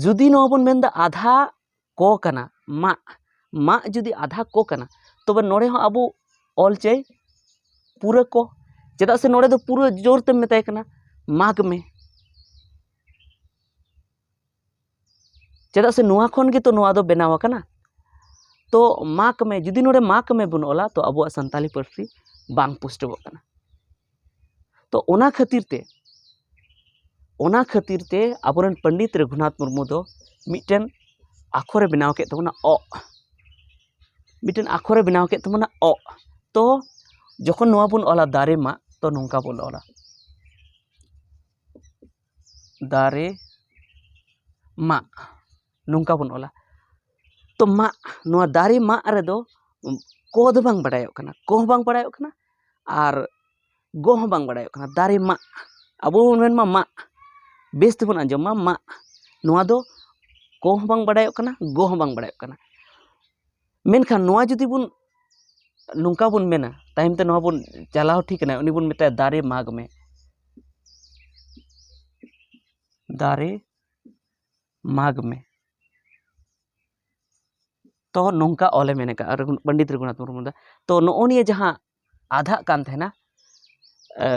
ᱡᱩᱫᱤ ᱱᱚᱣᱟ ᱵᱚᱱ ᱢᱮᱱᱫᱟ ᱟᱫᱷᱟ ᱠᱚ ᱠᱟᱱᱟ, ᱢᱟᱜ, ᱢᱟᱜ ᱡᱩᱫᱤ ᱟᱫᱷᱟ ᱠᱚ ᱠᱟᱱᱟ, ᱛᱚᱵᱮ ᱱᱚᱰᱮ ᱦᱚᱸ ᱟᱵᱚ ᱚᱞ ᱪᱟᱹᱭ ᱯᱩᱨᱟᱹ ᱠᱚ, ᱪᱮᱫᱟᱜ ᱥᱮ ᱱᱚᱰᱮ ᱫᱚ ᱯᱩᱨᱟᱹ ᱡᱳᱨ ᱛᱮᱢ ᱢᱮᱛᱟᱭ ᱠᱟᱱᱟ, "ᱢᱟᱜᱽ ᱢᱮ", ᱪᱮᱫᱟᱜ ᱥᱮ ᱱᱚᱣᱟ ᱠᱷᱚᱱ ᱜᱮᱛᱚ ᱱᱚᱣᱟ ᱫᱚ ᱵᱮᱱᱟᱣ ᱟᱠᱟᱱᱟ᱾ ᱛᱚ ᱢᱟᱜᱽ ᱢᱮ, ᱡᱩᱫᱤ ᱱᱚᱰᱮ ᱢᱟᱜᱽ ᱢᱮ ᱵᱚᱱ ᱚᱞᱟ, ᱛᱚ ᱟᱵᱚᱣᱟᱜ ᱥᱟᱱᱛᱟᱞᱤ ᱯᱟᱹᱨᱥᱤ ᱵᱟᱝ ᱯᱩᱥᱴᱟᱹᱣᱚᱜ ᱠᱟᱱᱟ᱾ ᱛᱚ ᱚᱱᱟ ᱠᱷᱟᱹᱛᱤᱨ ᱛᱮ, ᱚᱱᱟ ᱠᱷᱟᱹᱛᱤᱨ ᱛᱮ ᱟᱵᱚᱨᱮᱱ ᱯᱚᱱᱰᱤᱛ ᱨᱚᱜᱷᱩᱱᱟᱛᱷ ᱢᱩᱨᱢᱩ ᱫᱚ ᱢᱤᱫᱴᱮᱱ ᱟᱠᱷᱚᱨᱮ ᱵᱮᱱᱟᱣ ᱠᱮᱫ ᱛᱟᱵᱚᱱᱟ, ᱚᱜ᱾ ᱢᱤᱫᱴᱮᱱ ᱟᱠᱷᱚᱨᱮ ᱵᱮᱱᱟᱣ ᱠᱮᱫ ᱛᱟᱵᱚᱱᱟ, ᱚᱜ᱾ ᱛᱚ ᱡᱚᱠᱷᱚᱱ ᱱᱚᱣᱟ ᱵᱚᱱ ᱚᱞᱟ ᱫᱟᱨᱮ ᱢᱟᱜ, ᱛᱚ ᱱᱚᱝᱠᱟ ᱵᱚᱱ ᱚᱞᱟ, ᱫᱟᱨᱮ ᱢᱟᱜ, ᱱᱚᱝᱠᱟ ᱵᱚᱱ ᱚᱞᱟ᱾ ᱛᱚ ᱢᱟᱜ, ᱱᱚᱣᱟ ᱫᱟᱨᱮ ᱢᱟᱜ ᱨᱮᱫᱚ ᱠᱚ ᱫᱚ ᱵᱟᱝ ᱵᱟᱰᱟᱭᱚᱜ ᱠᱟᱱᱟ, ᱠᱚ ᱦᱚᱸ ᱵᱟᱝ ᱵᱟᱰᱟᱭᱚᱜ ᱠᱟᱱᱟ, ᱟᱨ ᱜᱚ ᱦᱚᱸ ᱵᱟᱝ ᱵᱟᱰᱟᱭᱚᱜ ᱠᱟᱱᱟ᱾ ᱫᱟᱨᱮ ᱢᱟᱜ, ᱟᱵᱚ ᱵᱚᱱ ᱢᱮᱱ ᱢᱟ ᱢᱟᱜ, ᱵᱮᱥ ᱛᱮᱵᱚᱱ ᱟᱸᱡᱚᱢ ᱢᱟ ᱢᱟᱜ᱾ ᱱᱚᱣᱟ ᱫᱚ ᱠᱚ ᱦᱚᱸ ᱵᱟᱝ ᱵᱟᱰᱟᱭᱚᱜ ᱠᱟᱱᱟ, ᱜᱚ ᱦᱚᱸ ᱵᱟᱝ ᱵᱟᱰᱟᱭᱚᱜ ᱠᱟᱱᱟ᱾ ᱢᱮᱱᱠᱷᱟᱱ ᱱᱚᱣᱟ ᱡᱩᱫᱤ ᱵᱚᱱ ᱱᱚᱝᱠᱟ ᱵᱚᱱ ᱢᱮᱱᱟ, ᱛᱟᱭᱚᱢ ᱛᱮ ᱱᱚᱣᱟ ᱵᱚᱱ ᱪᱟᱞᱟᱣ ᱴᱷᱤᱠ ᱮᱱᱟ, ᱩᱱᱤ ᱵᱚᱱ ᱢᱮᱛᱟᱭᱟ ᱫᱟᱨᱮ ᱢᱟᱜᱽ ᱢᱮ, ᱫᱟᱨᱮ ᱢᱟᱜᱽ ᱢᱮ᱾ ᱛᱚ ᱱᱚᱝᱠᱟ ᱚᱞᱮ ᱢᱮᱱ ᱟᱠᱟᱫᱼᱟ ᱨᱚᱜᱷᱩ-, ᱯᱚᱱᱰᱤᱛ ᱨᱚᱜᱷᱩᱱᱟᱛᱷ ᱢᱩᱨᱢᱩ ᱫᱚ᱾ ᱛᱚ ᱱᱚᱜᱼᱚ ᱱᱤᱭᱟᱹ ᱡᱟᱦᱟᱸ ᱟᱫᱷᱟᱜ ᱠᱟᱱ ᱛᱟᱦᱮᱱᱟ, ᱮ,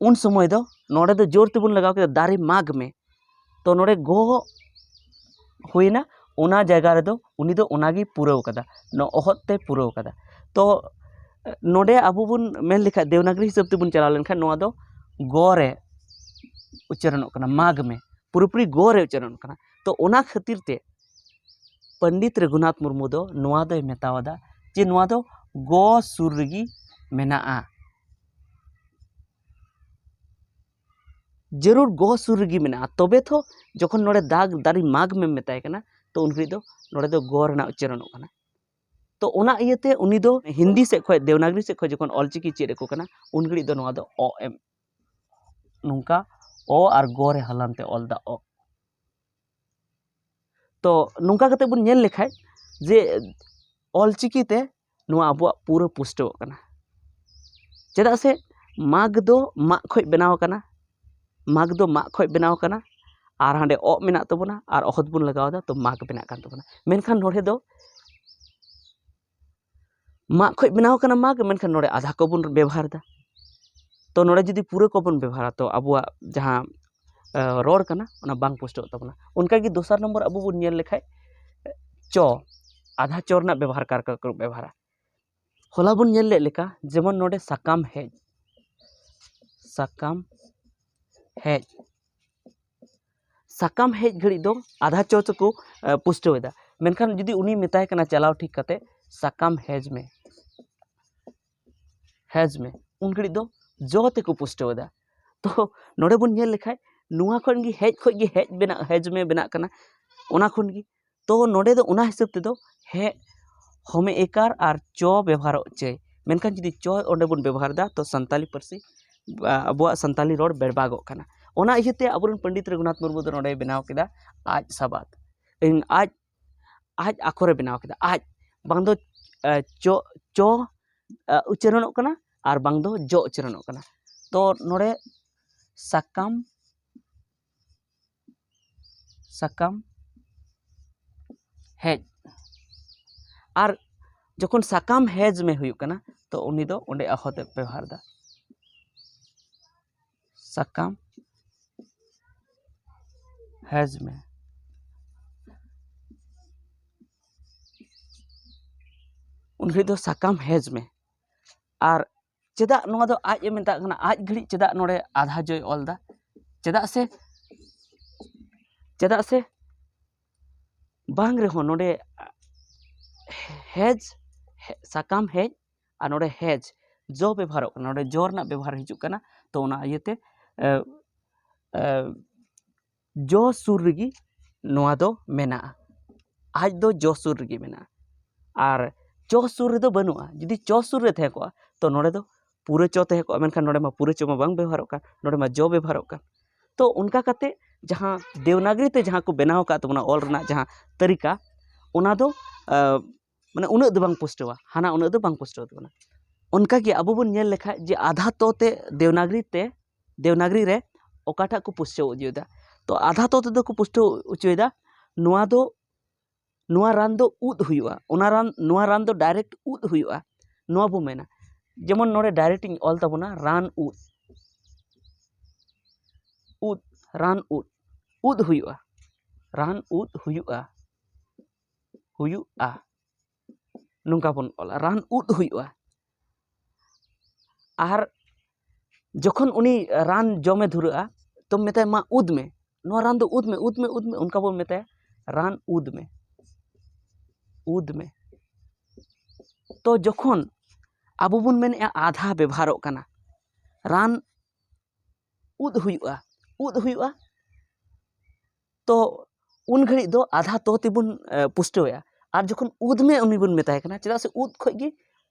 ᱩᱱ ᱥᱚᱢᱚᱭ ᱫᱚ ᱱᱚᱰᱮ ᱫᱚ ᱡᱳᱨ ᱛᱮᱵᱚᱱ ᱞᱟᱜᱟᱣ ᱠᱮᱫᱟ, ᱫᱟᱨᱮ ᱢᱟᱜᱽ ᱢᱮ᱾ ᱛᱚ ᱱᱚᱰᱮ ᱜᱚ ᱦᱩᱭᱱᱟ, ᱚᱱᱟ ᱡᱟᱭᱜᱟ ᱨᱮᱫᱚ ᱩᱱᱤ ᱫᱚ ᱚᱱᱟᱜᱮ ᱯᱩᱨᱟᱹᱣ ᱠᱟᱫᱟ, ᱱᱚ-, ᱚᱦᱚᱫ ᱛᱮ ᱯᱩᱨᱟᱹᱣ ᱠᱟᱫᱟ᱾ ᱛᱚ ᱱᱚᱰᱮ ᱟᱵᱚ ᱵᱚᱱ ᱢᱮᱱ ᱞᱮᱠᱷᱟᱡ, ᱫᱮᱵᱽᱱᱟᱜᱽᱨᱤ ᱦᱤᱥᱟᱹᱵ ᱛᱮᱵᱚᱱ ᱪᱟᱞᱟᱣ ᱞᱮᱱᱠᱷᱟᱱ, ᱱᱚᱣᱟ ᱫᱚ ᱜᱚ ᱨᱮ ᱩᱪᱪᱟᱨᱚᱱᱚᱜ ᱠᱟᱱᱟ, ᱢᱟᱜᱽ ᱢᱮ, ᱯᱩᱨᱟᱹᱯᱩᱨᱤ ᱜᱚ ᱨᱮ ᱩᱪᱪᱟᱨᱚᱱᱚᱜ ᱠᱟᱱᱟ᱾ ᱛᱚ ᱚᱱᱟ ᱠᱷᱟᱹᱛᱤᱨ ᱛᱮ ᱯᱚᱱᱰᱤᱛ ᱨᱚᱜᱷᱩᱱᱟᱛᱷ ᱢᱩᱨᱢᱩ ᱫᱚ ᱱᱚᱣᱟ ᱫᱚᱭ ᱢᱮᱛᱟᱣᱟᱫᱟ ᱡᱮ ᱱᱚᱣᱟ ᱫᱚ ᱜᱚ ᱥᱩᱨ ᱨᱮᱜᱮ ᱢᱮᱱᱟᱜᱼᱟ᱾ ᱡᱟᱹᱨᱩᱲ ᱜᱚ ᱥᱩᱨ ᱨᱮᱜᱮ ᱢᱮᱱᱟᱜᱼᱟ, ᱛᱚᱵᱮ ᱛᱚ ᱡᱚᱠᱷᱚᱱ ᱱᱚᱰᱮ ᱫᱟᱜᱽ ᱫᱟᱨᱮ ᱢᱟᱜᱽ ᱢᱮᱢ ᱢᱮᱛᱟᱭ ᱠᱟᱱᱟ, ᱛᱚ ᱩᱱ ᱜᱷᱟᱹᱲᱤᱡ ᱫᱚ ᱱᱚᱰᱮ ᱫᱚ ᱜᱚ ᱨᱮᱱᱟᱜ ᱩᱪᱪᱟᱨᱚᱱᱚᱜ ᱠᱟᱱᱟ᱾ ᱛᱚ ᱚᱱᱟ ᱤᱭᱟᱹᱛᱮ ᱩᱱᱤ ᱫᱚ ᱦᱤᱱᱫᱤ ᱥᱮᱫ ᱠᱷᱚᱱ, ᱫᱮᱣᱱᱟᱜᱽᱨᱤ ᱥᱮᱫ ᱠᱷᱚᱱ ᱡᱚᱠᱷᱚᱱ ᱚᱞᱪᱤᱠᱤ ᱪᱮᱫ ᱟᱠᱚ ᱠᱟᱱᱟ, ᱩᱱ ᱜᱷᱟᱹᱲᱤᱡ ᱫᱚ ᱱᱚᱣᱟ ᱫᱚ ᱚ ᱮᱢ, ᱱᱚᱝᱠᱟ ᱚ ᱟᱨ ᱜᱚ ᱨᱮ ᱦᱟᱞᱟᱱ ᱛᱮ ᱚᱞ ᱫᱟ ᱚ᱾ ᱛᱚ ᱱᱚᱝᱠᱟ ᱠᱟᱛᱮ ᱵᱚᱱ ᱧᱮᱞ ᱞᱮᱠᱷᱟᱡ ᱡᱮ ᱚᱞᱪᱤᱠᱤ ᱛᱮ ᱱᱚᱣᱟ ᱟᱵᱚᱣᱟᱜ ᱯᱩᱨᱟᱹ ᱯᱩᱥᱴᱟᱹᱣᱚᱜ ᱠᱟᱱᱟ᱾ ᱪᱮᱫᱟᱜ ᱥᱮ ᱢᱟᱜᱽ ᱫᱚ ᱢᱟᱜ ᱠᱷᱚᱡ ᱵᱮᱱᱟᱣ ᱟᱠᱟᱱᱟ, ᱢᱟᱜᱽ ᱫᱚ ᱢᱟᱜ ᱠᱷᱚᱡ ᱵᱮᱱᱟᱣ ᱟᱠᱟᱱᱟ, ᱟᱨ ᱦᱟᱸᱰᱮ ᱚᱜ ᱢᱮᱱᱟᱜ ᱛᱟᱵᱚᱱᱟ, ᱟᱨ ᱚᱦᱚᱫ ᱵᱚᱱ ᱞᱟᱜᱟᱣ ᱮᱫᱟ, ᱛᱚ ᱢᱟᱜᱽ ᱵᱮᱱᱟᱜ ᱠᱟᱱ ᱛᱟᱵᱚᱱᱟ᱾ ᱢᱮᱱᱠᱷᱟᱱ ᱱᱚᱰᱮ ᱫᱚ ᱢᱟᱜ ᱠᱷᱚᱡ ᱵᱮᱱᱟᱣ ᱠᱟᱱᱟ ᱢᱟᱜᱽ, ᱢᱮᱱᱠᱷᱟᱱ ᱱᱚᱰᱮ ᱟᱫᱷᱟ ᱠᱚᱵᱚᱱ ᱵᱮᱵᱚᱦᱟᱨ ᱮᱫᱟ᱾ ᱛᱚ ᱱᱚᱰᱮ ᱡᱩᱫᱤ ᱯᱩᱨᱟᱹ ᱠᱚᱵᱚᱱ ᱵᱮᱵᱚᱦᱟᱨᱟ, ᱛᱚ ᱟᱵᱚᱣᱟᱜ ᱡᱟᱦᱟᱸ, ᱮ, ᱨᱚᱲ ᱠᱟᱱᱟ, ᱚᱱᱟ ᱵᱟᱝ ᱯᱩᱥᱴᱟᱹᱜ ᱛᱟᱵᱚᱱᱟ᱾ ᱚᱱᱠᱟᱜᱮ ᱫᱚᱥᱟᱨ ᱱᱚᱢᱵᱚᱨ ᱟᱵᱚ ᱵᱚᱱ ᱧᱮᱞ ᱞᱮᱠᱷᱟᱡ, ᱪᱚ, ᱟᱫᱷᱟ ᱪᱚ ᱨᱮᱱᱟᱜ ᱵᱮᱵᱚᱦᱟᱨ ᱠᱟᱨ ᱠᱚ ᱵᱮᱵᱚᱦᱟᱨᱟ᱾ ᱦᱚᱞᱟ ᱵᱚᱱ ᱧᱮᱞ ᱞᱮᱫ ᱞᱮᱠᱟ, ᱡᱮᱢᱚᱱ ᱱᱚᱰᱮ ᱥᱟᱠᱟᱢ ᱦᱮᱡ, ᱥᱟᱠᱟᱢ ᱦᱮᱡ, ᱥᱟᱠᱟᱢ ᱦᱮᱡ ᱜᱷᱟᱹᱲᱤᱡ ᱫᱚ ᱟᱫᱷᱟ ᱪᱚ ᱪᱚ ᱠᱚ, ᱮ, ᱯᱩᱥᱴᱟᱹᱣ ᱮᱫᱟ᱾ ᱢᱮᱱᱠᱷᱟᱱ ᱡᱩᱫᱤ ᱩᱱᱤ ᱢᱮᱛᱟᱭ ᱠᱟᱱᱟ ᱪᱟᱞᱟᱣ ᱴᱷᱤᱠ ᱠᱟᱛᱮ, "ᱥᱟᱠᱟᱢ ᱦᱮᱡ ᱢᱮ", ᱦᱮᱡᱽ ᱢᱮ, ᱩᱱ ᱜᱷᱟᱹᱲᱤᱡ ᱫᱚ ᱡᱚ ᱛᱮᱠᱚ ᱯᱩᱥᱴᱟᱹᱣ ᱮᱫᱟ᱾ ᱛᱚ ᱱᱚᱰᱮ ᱵᱚᱱ ᱧᱮᱞ ᱞᱮᱠᱷᱟᱡ ᱱᱚᱣᱟ ᱠᱷᱚᱱ ᱜᱮ ᱦᱮᱡ ᱠᱷᱚᱡ ᱜᱮ ᱦᱮᱡ ᱵᱮᱱᱟᱜ, ᱦᱮᱡᱽ ᱢᱮ ᱵᱮᱱᱟᱜ ᱠᱟᱱᱟ᱾ ᱚᱱᱟ ᱠᱷᱚᱱ ᱜᱮ, ᱛᱚ ᱱᱚᱰᱮ ᱫᱚ ᱚᱱᱟ ᱦᱤᱥᱟᱹᱵ ᱛᱮᱫᱚ ᱦᱮ ᱦᱚᱢᱮ ᱮᱠᱟᱨ ᱟᱨ ᱪᱚ ᱵᱮᱵᱚᱦᱟᱨᱚᱜ ᱪᱟᱹᱭ, ᱢᱮᱱᱠᱷᱟᱱ ᱡᱩᱫᱤ ᱪᱚ ᱚᱸᱰᱮ ᱵᱚᱱ ᱵᱮᱵᱚᱦᱟᱨ ᱮᱫᱟ, ᱛᱚ ᱥᱟᱱᱛᱟᱞᱤ ᱯᱟᱹᱨᱥᱤ, ᱟ, ᱟᱵᱚᱣᱟᱜ ᱥᱟᱱᱛᱟᱞᱤ ᱨᱚᱲ ᱵᱮᱨᱵᱟᱜᱚᱜ ᱠᱟᱱᱟ᱾ ᱚᱱᱟ ᱤᱭᱟᱹᱛᱮ ᱟᱵᱚᱨᱮᱱ ᱯᱚᱱᱰᱤᱛ ᱨᱚᱜᱷᱩᱱᱟᱛᱷ ᱢᱩᱨᱢᱩ ᱫᱚ ᱱᱚᱰᱮᱭ ᱵᱮᱱᱟᱣ ᱠᱮᱫᱟ ᱟᱡ ᱥᱟᱵᱟᱫ, ᱤᱧ ᱟᱡ, ᱟᱡ ᱟᱠᱷᱚᱨᱮ ᱵᱮᱱᱟᱣ ᱠᱮᱫᱟ᱾ ᱟᱡ ᱵᱟᱝ ᱫᱚ, ᱟ, ᱪᱚ, ᱪᱚ, ᱟ, ᱩᱪᱪᱟᱨᱚᱱᱚᱜ ᱠᱟᱱᱟ ᱟᱨ ᱵᱟᱝ ᱫᱚ ᱡᱚ ᱩᱪᱪᱟᱨᱚᱱᱚᱜ ᱠᱟᱱᱟ᱾ ᱛᱚ ᱱᱚᱰᱮ ᱥᱟᱠᱟᱢ, ᱥᱟᱠᱟᱢ ᱦᱮᱡ, ᱟᱨ ᱡᱚᱠᱷᱚᱱ ᱥᱟᱠᱟᱢ ᱦᱮᱡᱽ ᱢᱮ ᱦᱩᱭᱩᱜ ᱠᱟᱱᱟ, ᱛᱚ ᱩᱱᱤ ᱫᱚ ᱚᱸᱰᱮ ᱟᱦᱚᱛᱮ ᱵᱮᱣᱦᱟᱨ ᱮᱫᱟ, ᱥᱟᱠᱟᱢ ᱦᱮᱡᱽ ᱢᱮ᱾ ᱩᱱ ᱜᱷᱟᱹᱲᱤᱡ ᱫᱚ ᱥᱟᱠᱟᱢ ᱦᱮᱡᱽ ᱢᱮ᱾ ᱟᱨ ᱪᱮᱫᱟᱜ ᱱᱚᱣᱟ ᱫᱚ ᱟᱡ ᱮ ᱢᱮᱛᱟᱜ ᱠᱟᱱᱟ? ᱟᱡ ᱜᱷᱟᱹᱲᱤᱡ ᱪᱮᱫᱟᱜ ᱱᱚᱰᱮ ᱟᱫᱷᱟ ᱡᱚᱭ ᱚᱞ ᱮᱫᱟ? ᱪᱮᱫᱟᱜ ᱥᱮ, ᱪᱮᱫᱟᱜ ᱥᱮ ᱵᱟᱝ ᱨᱮᱦᱚᱸ ᱱᱚᱰᱮ ᱦᱮᱡᱽ, ᱦᱮ-, ᱥᱟᱠᱟᱢ ᱦᱮᱡ ᱟᱨ ᱱᱚᱰᱮ ᱦᱮᱡᱽ, ᱡᱚ ᱵᱮᱵᱚᱦᱟᱨᱚᱜ ᱠᱟᱱᱟ, ᱱᱚᱰᱮ ᱡᱚ ᱨᱮᱱᱟᱜ ᱵᱮᱵᱚᱦᱟᱨ ᱦᱤᱡᱩᱜ ᱠᱟᱱᱟ᱾ ᱛᱚ ᱚᱱᱟ ᱤᱭᱟᱹᱛᱮ, ᱮ, ᱮ, ᱡᱚ ᱥᱩᱨ ᱨᱮᱜᱮ ᱱᱚᱣᱟ ᱫᱚ ᱢᱮᱱᱟᱜᱼᱟ᱾ ᱟᱡ ᱫᱚ ᱡᱚ ᱥᱩᱨ ᱨᱮᱜᱮ ᱢᱮᱱᱟᱜᱼᱟ᱾ ᱟᱨ ᱪᱚ ᱥᱩᱨ ᱨᱮᱫᱚ ᱵᱟᱹᱱᱩᱜᱼᱟ᱾ ᱡᱩᱫᱤ ᱪᱚ ᱥᱩᱨ ᱨᱮ ᱛᱟᱦᱮᱸ ᱠᱚᱜᱼᱟ, ᱛᱚ ᱱᱚᱰᱮ ᱫᱚ ᱯᱩᱨᱟᱹ ᱪᱚ ᱛᱟᱦᱮᱸ ᱠᱚᱜᱼᱟ, ᱢᱮᱱᱠᱷᱟᱱ ᱱᱚᱰᱮ ᱢᱟ ᱯᱩᱨᱟᱹ ᱪᱚ ᱢᱟ ᱵᱟᱝ ᱵᱮᱣᱦᱟᱨᱚᱜ ᱠᱟᱱ, ᱱᱚᱰᱮ ᱢᱟ ᱡᱚ ᱵᱮᱵᱚᱦᱟᱨᱚᱜ ᱠᱟᱱ᱾ ᱛᱚ ᱚᱱᱠᱟ ᱠᱟᱛᱮ ᱡᱟᱦᱟᱸ ᱫᱮᱣᱱᱟᱜᱽᱨᱤ ᱛᱮ ᱡᱟᱦᱟᱸ ᱠᱚ ᱵᱮᱱᱟᱣ ᱟᱠᱟᱫ ᱛᱟᱵᱚᱱᱟ ᱚᱞ ᱨᱮᱱᱟᱜ ᱡᱟᱦᱟᱸ ᱛᱟᱹᱨᱤᱠᱟ, ᱚᱱᱟ ᱫᱚ, ᱟ, ᱢᱟᱱᱮ ᱩᱱᱟᱹᱜ ᱫᱚ ᱵᱟᱝ ᱯᱩᱥᱴᱟᱹᱣᱟ, ᱦᱟᱱᱟ ᱩᱱᱟᱹᱜ ᱫᱚ ᱵᱟᱝ ᱯᱩᱥᱴᱟᱹᱣ ᱛᱟᱵᱚᱱᱟ᱾ ᱚᱱᱠᱟᱜᱮ ᱟᱵᱚ ᱵᱚᱱ ᱧᱮᱞ ᱞᱮᱠᱷᱟᱡ ᱡᱮ ᱟᱫᱷᱟ ᱛᱚ ᱛᱮ ᱫᱮᱣᱱᱟᱜᱽᱨᱤ ᱛᱮ, ᱫᱮᱣᱱᱟᱜᱽᱨᱤ ᱨᱮ ᱚᱠᱟᱴᱟᱜ ᱠᱚ ᱯᱩᱥᱴᱟᱹᱣ ᱚᱪᱚᱭᱮᱫᱟ? ᱛᱚ ᱟᱫᱷᱟ ᱛᱚ ᱛᱮᱫᱚ ᱠᱚ ᱯᱩᱥᱴᱟᱹᱣ ᱚᱪᱚᱭᱮᱫᱟ ᱱᱚᱣᱟ ᱫᱚ, ᱱᱚᱣᱟ ᱨᱟᱱ ᱫᱚ ᱩᱫ ᱦᱩᱭᱩᱜᱼᱟ, ᱚᱱᱟ ᱨᱟᱱ, ᱱᱚᱣᱟ ᱨᱟᱱ ᱫᱚ direct ᱩᱫ ᱦᱩᱭᱩᱜᱼᱟ, ᱱᱚᱣᱟ ᱵᱚ ᱢᱮᱱᱟ᱾ ᱡᱮᱢᱚᱱ ᱱᱚᱰᱮ direct ᱤᱧ ᱚᱞ ᱛᱟᱵᱚᱱᱟ ᱨᱟᱱ ᱩᱫ, ᱩᱫ, ᱨᱟᱱ ᱩᱫ, ᱩᱫ ᱦᱩᱭᱩᱜᱼᱟ, ᱨᱟᱱ ᱩᱫ ᱦᱩᱭᱩᱜᱼᱟ, ᱦᱩᱭᱩᱜᱼᱟ, ᱱᱚᱝᱠᱟ ᱵᱚᱱ ᱚᱞᱟ, ᱨᱟᱱ ᱩᱫ ᱦᱩᱭᱩᱜᱼᱟ᱾ ᱟᱨ ᱡᱚᱠᱷᱚᱱ ᱩᱱᱤ ᱨᱟᱱ ᱡᱚᱢᱮ ᱫᱷᱩᱨᱟᱹᱜᱼᱟ, ᱛᱚᱢ ᱢᱮᱛᱟᱭᱟ, "ᱢᱟ ᱩᱫ ᱢᱮ, ᱱᱚᱣᱟ ᱨᱟᱱ ᱫᱚ ᱩᱫ ᱢᱮ, ᱩᱫ ᱢᱮ, ᱩᱫ ᱢᱮ", ᱚᱱᱠᱟ ᱵᱚᱱ ᱢᱮᱛᱟᱭᱟ, "ᱨᱟᱱ ᱩᱫ ᱢᱮ, ᱩᱫ ᱢᱮ᱾" ᱛᱚ ᱡᱚᱠᱷᱚᱱ ᱟᱵᱚ ᱵᱚᱱ ᱢᱮᱱᱮᱫᱼᱟ ᱟᱫᱷᱟ ᱵᱮᱵᱷᱟᱨᱚᱜ ᱠᱟᱱᱟ, ᱨᱟᱱ ᱩᱫ ᱦᱩᱭᱩᱜᱼᱟ, ᱩᱫ ᱦᱩᱭᱩᱜᱼᱟ, ᱛᱚ ᱩᱱ ᱜᱷᱟᱹᱲᱤᱡ ᱫᱚ ᱟᱫᱷᱟ ᱛᱚ ᱛᱮᱵᱚᱱ ᱮ, ᱯᱩᱥᱴᱟᱹᱣᱮᱫᱼᱟ᱾ ᱟᱨ ᱡᱚᱠᱷᱚᱱ ᱩᱫ ᱢᱮ ᱩᱱᱤ ᱵᱚᱱ ᱢᱮᱛᱟᱭ ᱠᱟᱱᱟ, ᱪᱮᱫᱟᱜ ᱥᱮ ᱩᱫ ᱠᱷᱚᱡ ᱜᱮ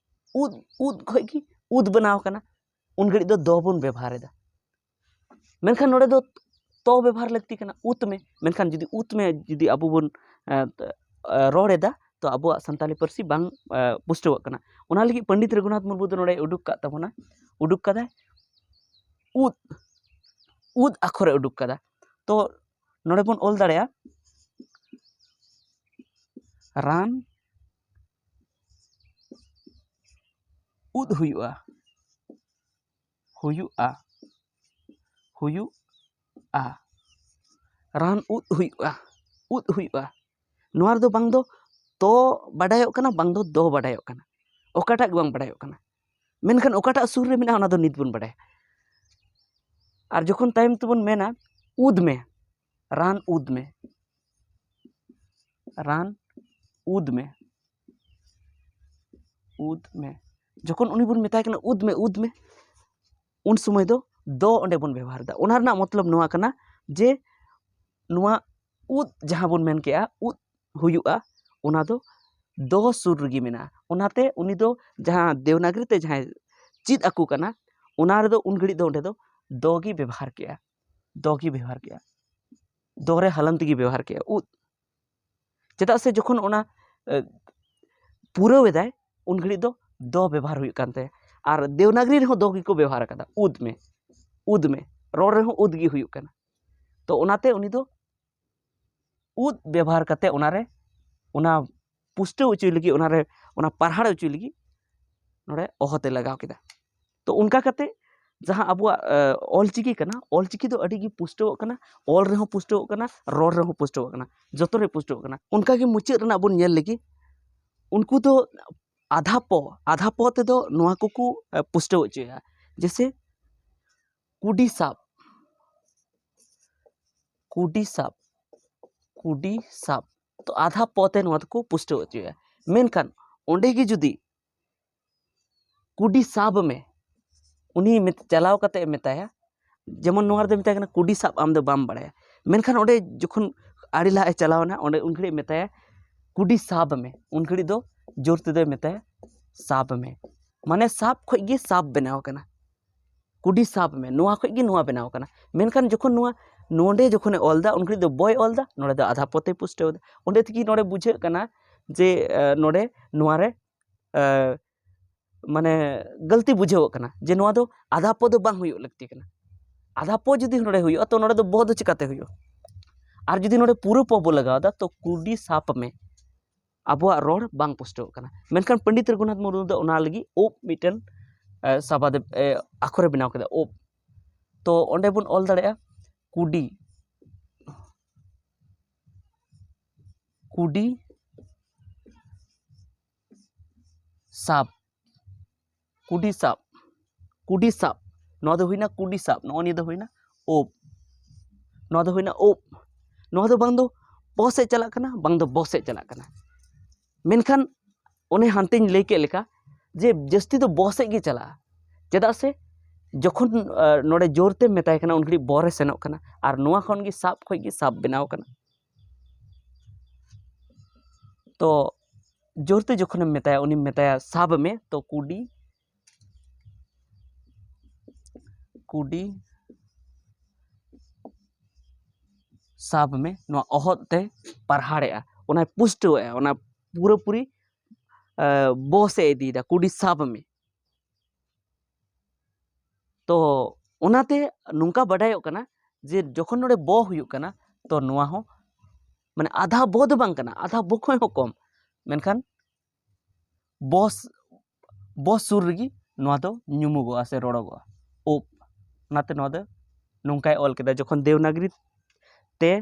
ᱩᱫ ᱩᱫ ᱠᱷᱚᱡ ᱜᱮ ᱩᱫ ᱵᱮᱱᱟᱣ ᱠᱟᱱᱟ, ᱩᱱ ᱜᱷᱟᱹᱲᱤᱡ ᱫᱚ ᱫᱚ ᱵᱚᱱ ᱵᱮᱵᱚᱦᱟᱨ ᱮᱫᱟ᱾ ᱢᱮᱱᱠᱷᱟᱱ ᱱᱚᱰᱮ ᱫᱚ ᱛᱚ ᱵᱮᱵᱚᱦᱟᱨ ᱞᱟᱹᱠᱛᱤ ᱠᱟᱱᱟ, ᱩᱛ ᱢᱮ᱾ ᱢᱮᱱᱠᱷᱟᱱ ᱡᱩᱫᱤ ᱩᱛ ᱢᱮ ᱡᱩᱫᱤ ᱟᱵᱚ ᱵᱚᱱ ᱮ, ᱮ, ᱨᱚᱲ ᱮᱫᱟ, ᱛᱚ ᱟᱵᱚᱣᱟᱜ ᱥᱟᱱᱛᱟᱞᱤ ᱯᱟᱹᱨᱥᱤ ᱵᱟᱝ ᱮ, ᱯᱩᱥᱴᱟᱹᱣᱚᱜ ᱠᱟᱱᱟ᱾ ᱚᱱᱟ ᱞᱟᱹᱜᱤᱫ ᱯᱚᱱᱰᱤᱛ ᱨᱚᱜᱷᱩᱱᱟᱛᱷ ᱢᱩᱨᱢᱩ ᱫᱚ ᱱᱚᱰᱮ ᱩᱰᱩᱠ ᱠᱟᱫ ᱛᱟᱵᱚᱱᱟ, ᱩᱰᱩᱠ ᱠᱟᱫᱟᱭ ᱩᱫ, ᱩᱫ ᱟᱠᱷᱚᱨᱮ ᱩᱰᱩᱠ ᱠᱟᱫᱟ᱾ ᱛᱚ ᱱᱚᱰᱮ ᱵᱚᱱ ᱚᱞ ᱫᱟᱲᱮᱭᱟᱜᱼᱟ, ᱨᱟᱱ ᱩᱫ ᱦᱩᱭᱩᱜᱼᱟ, ᱦᱩᱭᱩᱜᱼᱟ, ᱦᱩᱭᱩᱜᱼᱟ, ᱨᱟᱱ ᱩᱫ ᱦᱩᱭᱩᱜᱼᱟ, ᱩᱫ ᱦᱩᱭᱩᱜᱼᱟ᱾ ᱱᱚᱣᱟ ᱨᱮᱫᱚ ᱵᱟᱝ ᱫᱚ ᱛᱚ ᱵᱟᱰᱟᱭᱚᱜ ᱠᱟᱱᱟ, ᱵᱟᱝ ᱫᱚ ᱫᱚ ᱵᱟᱰᱟᱭᱚᱜ ᱠᱟᱱᱟ, ᱚᱠᱟᱴᱟᱜ ᱜᱮ ᱵᱟᱝ ᱵᱟᱰᱟᱭᱚᱜ ᱠᱟᱱᱟ᱾ ᱢᱮᱱᱠᱷᱟᱱ ᱚᱠᱟᱴᱟᱜ ᱥᱩᱨ ᱨᱮ ᱢᱮᱱᱟᱜᱼᱟ, ᱚᱱᱟ ᱫᱚ ᱱᱤᱛ ᱵᱚᱱ ᱵᱟᱰᱟᱭᱟ᱾ ᱟᱨ ᱡᱚᱠᱷᱚᱱ ᱛᱟᱭᱚᱢ ᱛᱮᱵᱚᱱ ᱢᱮᱱᱟ ᱩᱫ ᱢᱮ, ᱨᱟᱱ ᱩᱫ ᱢᱮ, ᱨᱟᱱ ᱩᱫ ᱢᱮ, ᱩᱫ ᱢᱮ, ᱡᱚᱠᱷᱚᱱ ᱩᱱᱤ ᱵᱚᱱ ᱢᱮᱛᱟᱭ ᱠᱟᱱᱟ ᱩᱫ ᱢᱮ, ᱩᱫ ᱢᱮ, ᱩᱱ ᱥᱚᱢᱚᱭ ᱫᱚ ᱫᱚ ᱚᱸᱰᱮ ᱵᱚᱱ ᱵᱮᱵᱚᱦᱟᱨ ᱮᱫᱟ᱾ ᱚᱱᱟ ᱨᱮᱱᱟᱜ ᱢᱚᱛᱞᱚᱵ ᱱᱚᱣᱟ ᱠᱟᱱᱟ ᱡᱮ ᱱᱚᱣᱟ ᱩᱫ ᱡᱟᱦᱟᱸ ᱵᱚᱱ ᱢᱮᱱ ᱠᱮᱜᱼᱟ, ᱩᱫ ᱦᱩᱭᱩᱜᱼᱟ, ᱚᱱᱟ ᱫᱚ ᱫᱚ ᱥᱩᱨ ᱨᱮᱜᱮ ᱢᱮᱱᱟᱜᱼᱟ᱾ ᱚᱱᱟᱛᱮ ᱩᱱᱤ ᱫᱚ ᱡᱟᱦᱟᱸ ᱫᱮᱣᱱᱟᱜᱽᱨᱤ ᱛᱮ ᱡᱟᱦᱟᱸᱭ ᱪᱮᱫ ᱟᱠᱚ ᱠᱟᱱᱟ, ᱚᱱᱟ ᱨᱮᱫᱚ ᱩᱱ ᱜᱷᱟᱹᱲᱤᱡ ᱫᱚ ᱚᱸᱰᱮ ᱫᱚ ᱫᱚ ᱜᱮ ᱵᱮᱵᱚᱦᱟᱨ ᱠᱮᱜᱼᱟ, ᱫᱚ ᱜᱮ ᱵᱮᱵᱚᱦᱟᱨ ᱠᱮᱜᱼᱟ, ᱫᱚ ᱨᱮ ᱦᱟᱞᱟᱱᱛ ᱜᱮ ᱵᱮᱵᱚᱦᱟᱨ ᱠᱮᱜᱼᱟ, ᱩᱫ᱾ ᱪᱮᱫᱟᱜ ᱥᱮ ᱡᱚᱠᱷᱚᱱ ᱚᱱᱟ ᱮ, ᱯᱩᱨᱟᱹᱣ ᱮᱫᱟᱭ, ᱩᱱ ᱜᱷᱟᱹᱲᱤᱡ ᱫᱚ ᱫᱚ ᱵᱮᱵᱚᱦᱟᱨ ᱦᱩᱭᱩᱜ ᱠᱟᱱ ᱛᱟᱭᱟ᱾ ᱟᱨ ᱫᱮᱣᱱᱟᱜᱽᱨᱤ ᱨᱮᱦᱚᱸ ᱫᱚ ᱜᱮᱠᱚ ᱵᱮᱵᱚᱦᱟᱨ ᱟᱠᱟᱫᱟ, ᱩᱫ ᱢᱮ, ᱩᱫ ᱢᱮ, ᱨᱚᱲ ᱨᱮᱦᱚᱸ ᱩᱫ ᱜᱮ ᱦᱩᱭᱩᱜ ᱠᱟᱱᱟ᱾ ᱛᱚ ᱚᱱᱟᱛᱮ ᱩᱱᱤ ᱫᱚ ᱩᱫ ᱵᱮᱵᱚᱦᱟᱨ ᱠᱟᱛᱮ ᱚᱱᱟᱨᱮ, ᱚᱱᱟ ᱯᱩᱥᱴᱟᱹᱣ ᱦᱚᱪᱚᱭ ᱞᱟᱹᱜᱤᱫ, ᱚᱱᱟᱨᱮ, ᱚᱱᱟ ᱯᱟᱨᱦᱟᱲ ᱦᱚᱪᱚᱭ ᱞᱟᱹᱜᱤᱫ ᱱᱚᱰᱮ ᱚᱦᱚᱛᱮ ᱞᱟᱜᱟᱣ ᱠᱮᱫᱟ᱾ ᱛᱚ ᱚᱱᱠᱟ ᱠᱟᱛᱮ ᱡᱟᱦᱟᱸ ᱟᱵᱚᱣᱟᱜ ᱮ, ᱚᱞᱪᱤᱠᱤ ᱠᱟᱱᱟ, ᱚᱞᱪᱤᱠᱤ ᱫᱚ ᱟᱹᱰᱤ ᱜᱮ ᱯᱩᱥᱴᱟᱹᱣᱚᱜ ᱠᱟᱱᱟ, ᱚᱞ ᱨᱮᱦᱚᱸ ᱯᱩᱥᱴᱟᱹᱣᱚᱜ ᱠᱟᱱᱟ, ᱨᱚᱲ ᱨᱮᱦᱚᱸ ᱯᱩᱥᱴᱟᱹᱣᱚᱜ ᱠᱟᱱᱟ, ᱡᱚᱛᱚ ᱨᱮ ᱯᱩᱥᱴᱟᱹᱣᱚᱜ ᱠᱟᱱᱟ᱾ ᱚᱱᱠᱟ ᱜᱮ ᱢᱩᱪᱟᱹᱫ ᱨᱮᱱᱟᱜ ᱵᱚᱱ ᱧᱮᱞ ᱞᱮᱜᱮ᱾ ᱩᱱᱠᱩ ᱫᱚ ᱟᱫᱷᱟ ᱯᱚ, ᱟᱫᱷᱟ ᱯᱚ ᱛᱮᱫᱚ ᱱᱚᱣᱟ ᱠᱚᱠᱚ ᱮ, ᱯᱩᱥᱴᱟᱹᱣ ᱦᱚᱪᱚᱭᱟ, ᱡᱮᱭᱥᱮ ᱠᱩᱰᱤ ᱥᱟᱵ, ᱠᱩᱰᱤ ᱥᱟᱵ, ᱠᱩᱰᱤ ᱥᱟᱵ᱾ ᱛᱚ ᱟᱫᱷᱟ ᱯᱚ ᱛᱮ ᱱᱚᱣᱟ ᱫᱚᱠᱚ ᱯᱩᱥᱴᱟᱹᱣ ᱦᱚᱪᱚᱭᱟ᱾ ᱢᱮᱱᱠᱷᱟᱱ ᱚᱸᱰᱮ ᱜᱮ ᱡᱩᱫᱤ "ᱠᱩᱰᱤ ᱥᱟᱵ ᱢᱮ", ᱩᱱᱤ ᱢᱮᱛ- ᱪᱟᱞᱟᱣ ᱠᱟᱛᱮ ᱮ ᱢᱮᱛᱟᱭᱟ, ᱡᱮᱢᱚᱱ ᱱᱚᱣᱟ ᱨᱮᱫᱚ ᱢᱮᱛᱟᱭ ᱠᱟᱱᱟ, "ᱠᱩᱰᱤ ᱥᱟᱵ ᱟᱢ ᱫᱚ ᱵᱟᱢ ᱵᱟᱲᱟᱭᱟ", ᱢᱮᱱᱠᱷᱟᱱ ᱚᱸᱰᱮ ᱡᱚᱠᱷᱚᱱ ᱟᱹᱰᱤ ᱞᱟᱦᱟ ᱮ ᱪᱟᱞᱟᱣ ᱮᱱᱟ, ᱚᱸᱰᱮ ᱩᱱ ᱜᱷᱟᱹᱲᱤᱡ ᱢᱮᱛᱟᱭᱟ, "ᱠᱩᱰᱤ ᱥᱟᱵ ᱢᱮ", ᱩᱱ ᱜᱷᱟᱹᱲᱤᱡ ᱫᱚ ᱡᱳᱨ ᱛᱮᱫᱚᱭ ᱢᱮᱛᱟᱭᱟ, "ᱥᱟᱵ ᱢᱮ", ᱢᱟᱱᱮ ᱥᱟᱵ ᱠᱷᱚᱡ ᱜᱮ ᱥᱟᱵ ᱵᱮᱱᱟᱣ ᱠᱟᱱᱟ, "ᱠᱩᱰᱤ ᱥᱟᱵ ᱢᱮ", ᱱᱚᱣᱟ ᱠᱷᱚᱡ ᱜᱮ ᱱᱚᱣᱟ ᱵᱮᱱᱟᱣ ᱠᱟᱱᱟ᱾ ᱢᱮᱱᱠᱷᱟᱱ ᱡᱚᱠᱷᱚᱱ ᱱᱚᱣᱟ ᱱᱚᱰᱮ ᱡᱚᱠᱷᱚᱱᱮ ᱚᱞ ᱮᱫᱟ, ᱩᱱ ᱜᱷᱟᱹᱲᱤᱡ ᱫᱚ ᱵᱚᱭ ᱚᱞ ᱮᱫᱟ, ᱱᱚᱰᱮ ᱫᱚ ᱟᱫᱷᱟ ᱯᱚᱫᱮ ᱯᱩᱥᱴᱟᱹᱣ ᱮᱫᱟ᱾ ᱚᱸᱰᱮ ᱛᱮᱜᱮ ᱱᱚᱰᱮ ᱵᱩᱡᱷᱟᱹᱜ ᱠᱟᱱᱟ ᱡᱮ, ᱮ, ᱱᱚᱰᱮ ᱱᱚᱣᱟ ᱨᱮ, ᱮ, ᱢᱟᱱᱮ ᱜᱟᱹᱞᱛᱤ ᱵᱩᱡᱷᱟᱹᱣᱚᱜ ᱠᱟᱱᱟ ᱡᱮ ᱱᱚᱣᱟ ᱫᱚ ᱟᱫᱷᱟ ᱯᱚ ᱫᱚ ᱵᱟᱝ ᱦᱩᱭᱩᱜ ᱞᱟᱹᱠᱛᱤ ᱠᱟᱱᱟ᱾ ᱟᱫᱷᱟ ᱯᱚ ᱡᱩᱫᱤ ᱱᱚᱰᱮ ᱦᱩᱭᱩᱜᱼᱟ, ᱛᱚ ᱱᱚᱰᱮ ᱫᱚ ᱵᱚ ᱫᱚ ᱪᱤᱠᱟᱛᱮ ᱦᱩᱭᱩᱜᱼᱟ? ᱟᱨ ᱡᱩᱫᱤ ᱱᱚᱰᱮ ᱯᱩᱨᱟᱹ ᱯᱚ ᱵᱚ ᱞᱟᱜᱟᱣ ᱮᱫᱟ, ᱛᱚ "ᱠᱩᱰᱤ ᱥᱟᱵ ᱢᱮ", ᱟᱵᱚᱣᱟᱜ ᱨᱚᱲ ᱵᱟᱝ ᱯᱩᱥᱴᱟᱹᱣᱚᱜ ᱠᱟᱱᱟ᱾ ᱢᱮᱱᱠᱷᱟᱱ ᱯᱚᱱᱰᱤᱛ ᱨᱚᱜᱷᱩᱱᱟᱛᱷ ᱢᱩᱨᱢᱩ ᱫᱚ ᱚᱱᱟ ᱞᱟᱹᱜᱤᱫ ᱳᱯ ᱢᱤᱫᱴᱮᱱ, ᱮ, ᱥᱟᱵᱟᱫᱮ, ᱮ, ᱟᱠᱷᱚᱨᱮ ᱵᱮᱱᱟᱣ ᱠᱮᱫᱟ, ᱳᱯ᱾ ᱛᱚ ᱚᱸᱰᱮ ᱵᱚᱱ ᱚᱞ ᱫᱟᱲᱮᱭᱟᱜᱼᱟ, "ᱠᱩᱰᱤ, ᱠᱩᱰᱤ ᱥᱟᱵ, ᱠᱩᱰᱤ ᱥᱟᱵ, ᱠᱩᱰᱤ ᱥᱟᱵ", ᱱᱚᱣᱟ ᱫᱚ ᱦᱩᱭᱱᱟ ᱠᱩᱰᱤ ᱥᱟᱵ, ᱱᱚᱜᱼᱚ ᱱᱤᱭᱟᱹ ᱫᱚ ᱦᱩᱭᱱᱟ ᱳᱯ, ᱱᱚᱣᱟ ᱫᱚ ᱦᱩᱭᱱᱟ ᱳᱯ᱾ ᱱᱚᱣᱟ ᱫᱚ ᱵᱟᱝ ᱫᱚ ᱯᱚ ᱥᱮᱫ ᱪᱟᱞᱟᱜ ᱠᱟᱱᱟ, ᱵᱟᱝ ᱫᱚ ᱵᱚ ᱥᱮᱫ ᱪᱟᱞᱟᱜ ᱠᱟᱱᱟ᱾ ᱢᱮᱱᱠᱷᱟᱱ ᱚᱱᱮ ᱦᱟᱱᱛᱮᱧ ᱞᱟᱹᱭ ᱠᱮᱫ ᱞᱮᱠᱟ ᱡᱮ ᱡᱟᱹᱥᱛᱤ ᱫᱚ ᱵᱚ ᱥᱮᱫ ᱜᱮ ᱪᱟᱞᱟᱜᱼᱟ, ᱪᱮᱫᱟᱜ ᱥᱮ ᱡᱚᱠᱷᱚᱱ, ᱟ, ᱱᱚᱰᱮ ᱡᱳᱨ ᱛᱮᱢ ᱢᱮᱛᱟᱭ ᱠᱟᱱᱟ, ᱩᱱ ᱜᱷᱟᱹᱲᱤᱡ ᱵᱚ ᱨᱮ ᱥᱮᱱᱚᱜ ᱠᱟᱱᱟ, ᱟᱨ ᱱᱚᱣᱟ ᱠᱷᱚᱱ ᱜᱮ ᱥᱟᱵ ᱠᱷᱚᱡ ᱜᱮ ᱥᱟᱵ ᱵᱮᱱᱟᱣ ᱠᱟᱱᱟ᱾ ᱛᱚ ᱡᱳᱨ ᱛᱮ ᱡᱚᱠᱷᱚᱱᱮᱢ ᱢᱮᱛᱟᱭᱟ, ᱩᱱᱤᱢ ᱢᱮᱛᱟᱭᱟ, "ᱥᱟᱵ ᱢᱮ", ᱛᱚ ᱠᱩᱰᱤ, ᱠᱩᱰᱤ ᱥᱟᱵ ᱢᱮ, ᱱᱚᱣᱟ ᱚᱦᱚᱫ ᱛᱮ ᱯᱟᱨᱦᱟᱲᱮᱜᱼᱟ, ᱚᱱᱟᱭ ᱯᱩᱥᱴᱟᱹᱣᱮᱜᱼᱟ, ᱚᱱᱟ ᱯᱩᱨᱟᱹᱯᱩᱨᱤ, ᱮ, ᱵᱚ ᱥᱮᱫ ᱮ ᱤᱫᱤᱭᱮᱫᱟ, "ᱠᱩᱰᱤ ᱥᱟᱵ ᱢᱮ"᱾ ᱛᱚ ᱚᱱᱟᱛᱮ ᱱᱚᱝᱠᱟ ᱵᱟᱰᱟᱭᱚᱜ ᱠᱟᱱᱟ ᱡᱮ ᱡᱚᱠᱷᱚᱱ ᱱᱚᱰᱮ ᱵᱚ ᱦᱩᱭᱩᱜ ᱠᱟᱱᱟ, ᱛᱚ ᱱᱚᱣᱟ ᱦᱚᱸ ᱢᱟᱱᱮ ᱟᱫᱷᱟ ᱵᱚ ᱫᱚ ᱵᱟᱝ ᱠᱟᱱᱟ, ᱟᱫᱷᱟ ᱵᱚ ᱠᱷᱚᱱ ᱦᱚᱸ ᱠᱚᱢ, ᱢᱮᱱᱠᱷᱟᱱ ᱵᱚ ᱥ-, ᱵᱚ ᱥᱩᱨ ᱨᱮᱜᱮ ᱱᱚᱣᱟ ᱫᱚ ᱧᱩᱢᱩᱜᱚᱜᱼᱟ ᱥᱮ ᱨᱚᱲᱚᱜᱚᱜᱼᱟ, ᱳᱯ᱾ ᱚᱱᱟᱛᱮ ᱱᱚᱣᱟ ᱫᱚ ᱱᱚᱝᱠᱟᱭ ᱚᱞ ᱠᱮᱫᱟ, ᱡᱚᱠᱷᱚᱱ ᱫᱮᱵᱽᱱᱟᱜᱽᱨᱤ ᱛᱮ,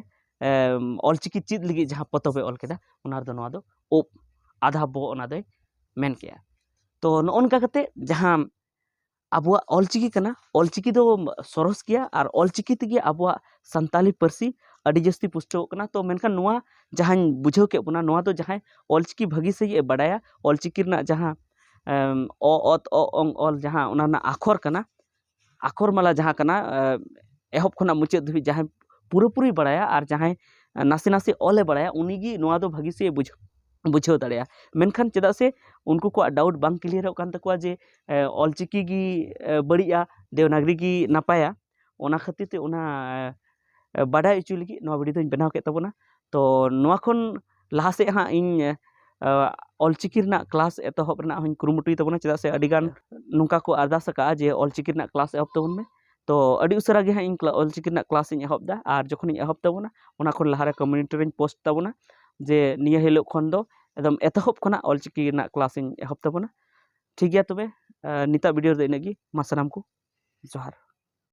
ᱮᱢ, ᱚᱞᱪᱤᱠᱤ ᱪᱮᱫ ᱞᱟᱹᱜᱤᱫ ᱡᱟᱦᱟᱸ ᱯᱚᱛᱚᱵ ᱮ ᱚᱞ ᱠᱮᱫᱟ, ᱚᱱᱟ ᱨᱮᱫᱚ ᱱᱚᱣᱟ ᱫᱚ ᱳᱯ, ᱟᱫᱷᱟ ᱵᱚ ᱚᱱᱟ ᱫᱚᱭ ᱢᱮᱱ ᱠᱮᱜᱼᱟ᱾ ᱛᱚ ᱱᱚᱜᱼᱚ ᱱᱚᱝᱠᱟ ᱠᱟᱛᱮ ᱡᱟᱦᱟᱸ ᱟᱵᱚᱣᱟᱜ ᱚᱞᱪᱤᱠᱤ ᱠᱟᱱᱟ, ᱚᱞᱪᱤᱠᱤ ᱫᱚ ᱥᱚᱨᱚᱥ ᱜᱮᱭᱟ, ᱟᱨ ᱚᱞᱪᱤᱠᱤ ᱛᱮᱜᱮ ᱟᱵᱚᱣᱟᱜ ᱥᱟᱱᱛᱟᱞᱤ ᱯᱟᱹᱨᱥᱤ ᱟᱹᱰᱤ ᱡᱟᱹᱥᱛᱤ ᱯᱩᱥᱴᱟᱹᱣᱚᱜ ᱠᱟᱱᱟ᱾ ᱛᱚ ᱢᱮᱱᱠᱷᱟᱱ ᱱᱚᱣᱟ ᱡᱟᱦᱟᱸᱧ ᱵᱩᱡᱷᱟᱹᱣ ᱠᱮᱫ ᱵᱚᱱᱟ, ᱱᱚᱣᱟ ᱫᱚ ᱡᱟᱦᱟᱸᱭ ᱚᱞᱪᱤᱠᱤ ᱵᱷᱟᱹᱜᱤ ᱥᱟᱺᱦᱤᱡ ᱮ ᱵᱟᱰᱟᱭᱟ, ᱚᱞᱪᱤᱠᱤ ᱨᱮᱱᱟᱜ ᱡᱟᱦᱟᱸ, ᱮᱢ, ᱚ ᱚᱛ ᱚ ᱚᱝ ᱚᱞ ᱡᱟᱦᱟᱸ ᱚᱱᱟ ᱨᱮᱱᱟᱜ ᱟᱠᱷᱚᱨ ᱠᱟᱱᱟ, ᱟᱠᱷᱚᱨ ᱢᱟᱞᱟ ᱡᱟᱦᱟᱸ ᱠᱟᱱᱟ, ᱮ, ᱮᱦᱚᱵ ᱠᱷᱚᱱᱟᱜ ᱢᱩᱪᱟᱹᱫ ᱫᱷᱟᱹᱵᱤᱡ ᱡᱟᱦᱟᱸᱭ ᱯᱩᱨᱟᱹᱯᱩᱨᱤ ᱵᱟᱲᱟᱭᱟ ᱟᱨ ᱡᱟᱦᱟᱸᱭ ᱱᱟᱥᱮ ᱱᱟᱥᱮ ᱚᱞᱮ ᱵᱟᱲᱟᱭᱟ, ᱩᱱᱤᱜᱮ ᱱᱚᱣᱟ ᱫᱚ ᱵᱷᱟᱹᱜᱤ ᱥᱮ ᱵᱩᱡᱷᱟᱹᱣ, ᱵᱩᱡᱷᱟᱹᱣ ᱫᱟᱲᱮᱭᱟᱜᱼᱟ᱾ ᱢᱮᱱᱠᱷᱟᱱ ᱪᱮᱫᱟᱜ ᱥᱮ ᱩᱱᱠᱩ ᱠᱚᱣᱟᱜ ᱰᱟᱣᱩᱴ ᱵᱟᱝ ᱠᱞᱤᱭᱟᱨᱚᱜ ᱠᱟᱱ ᱛᱟᱠᱚᱣᱟ ᱡᱮ, ᱮ, ᱚᱞᱪᱤᱠᱤ ᱜᱮ, ᱮ, ᱵᱟᱹᱲᱤᱡᱼᱟ, ᱫᱮᱵᱽᱱᱟᱜᱽᱨᱤ ᱜᱮ ᱱᱟᱯᱟᱭᱟ, ᱚᱱᱟ ᱠᱷᱟᱹᱛᱤᱨ ᱛᱮ ᱚᱱᱟ, ᱮ, ᱵᱟᱰᱟᱭ ᱦᱚᱪᱚ ᱞᱟᱹᱜᱤᱫ ᱱᱚᱣᱟ ᱵᱷᱤᱰᱤᱭᱳ ᱫᱚᱧ ᱵᱮᱱᱟᱣ ᱠᱮᱫ ᱛᱟᱵᱚᱱᱟ᱾ ᱛᱚ ᱱᱚᱣᱟ ᱠᱷᱚᱱ ᱞᱟᱦᱟ ᱥᱮᱫ ᱦᱟᱸᱜ ᱤᱧ, ᱮ, ᱚᱞᱪᱤᱠᱤ ᱨᱮᱱᱟᱜ ᱠᱞᱟᱥ ᱮᱛᱚᱦᱚᱵ ᱨᱮᱱᱟᱜ ᱦᱚᱸᱧ ᱠᱩᱨᱩᱢᱩᱴᱩᱭ ᱛᱟᱵᱚᱱᱟ, ᱪᱮᱫᱟᱜ ᱥᱮ ᱟᱹᱰᱤᱜᱟᱱ ᱱᱚᱝᱠᱟ ᱠᱚ ᱟᱨᱫᱟᱥ ᱟᱠᱟᱫᱼᱟ ᱡᱮ ᱚᱞᱪᱤᱠᱤ ᱨᱮᱱᱟᱜ ᱠᱞᱟᱥ ᱮᱦᱚᱵ ᱛᱟᱵᱚᱱ ᱢᱮ᱾ ᱛᱚ ᱟᱹᱰᱤ ᱩᱥᱟᱹᱨᱟ ᱜᱮ ᱦᱟᱸᱜ ᱤᱧ ᱠᱞᱟ-, ᱚᱞᱪᱤᱠᱤ ᱨᱮᱱᱟᱜ ᱠᱞᱟᱥ ᱤᱧ ᱮᱦᱚᱵ ᱮᱫᱟ, ᱟᱨ ᱡᱚᱠᱷᱚᱱᱤᱧ ᱮᱦᱚᱵ ᱛᱟᱵᱚᱱᱟ ᱚᱱᱟ ᱠᱷᱚᱱ ᱞᱟᱦᱟᱨᱮ ᱠᱚᱢᱤᱭᱩᱱᱤᱴᱤ ᱨᱮᱧ ᱯᱳᱥᱴ ᱛᱟᱵᱚᱱᱟ ᱡᱮ ᱱᱤᱭᱟᱹ ᱦᱤᱞᱳᱜ ᱠᱷᱚᱱ ᱫᱚ ᱮᱠᱫᱚᱢ ᱮᱛᱚᱦᱚᱵ ᱠᱷᱚᱱᱟᱜ ᱚᱞᱪᱤᱠᱤ ᱨᱮᱱᱟᱜ ᱠᱞᱟᱥ ᱤᱧ ᱮᱦᱚᱵ ᱛᱟᱵᱚᱱᱟ᱾ ᱴᱷᱤᱠ ᱜᱮᱭᱟ, ᱛᱚᱵᱮ, ᱮ, ᱱᱤᱛᱟᱜ ᱵᱷᱤᱰᱤᱭᱳ ᱨᱮᱫᱚ ᱤᱱᱟᱹᱜ ᱜᱮ᱾ ᱢᱟ ᱥᱟᱱᱟᱢ ᱠᱚ ᱡᱚᱦᱟᱨ᱾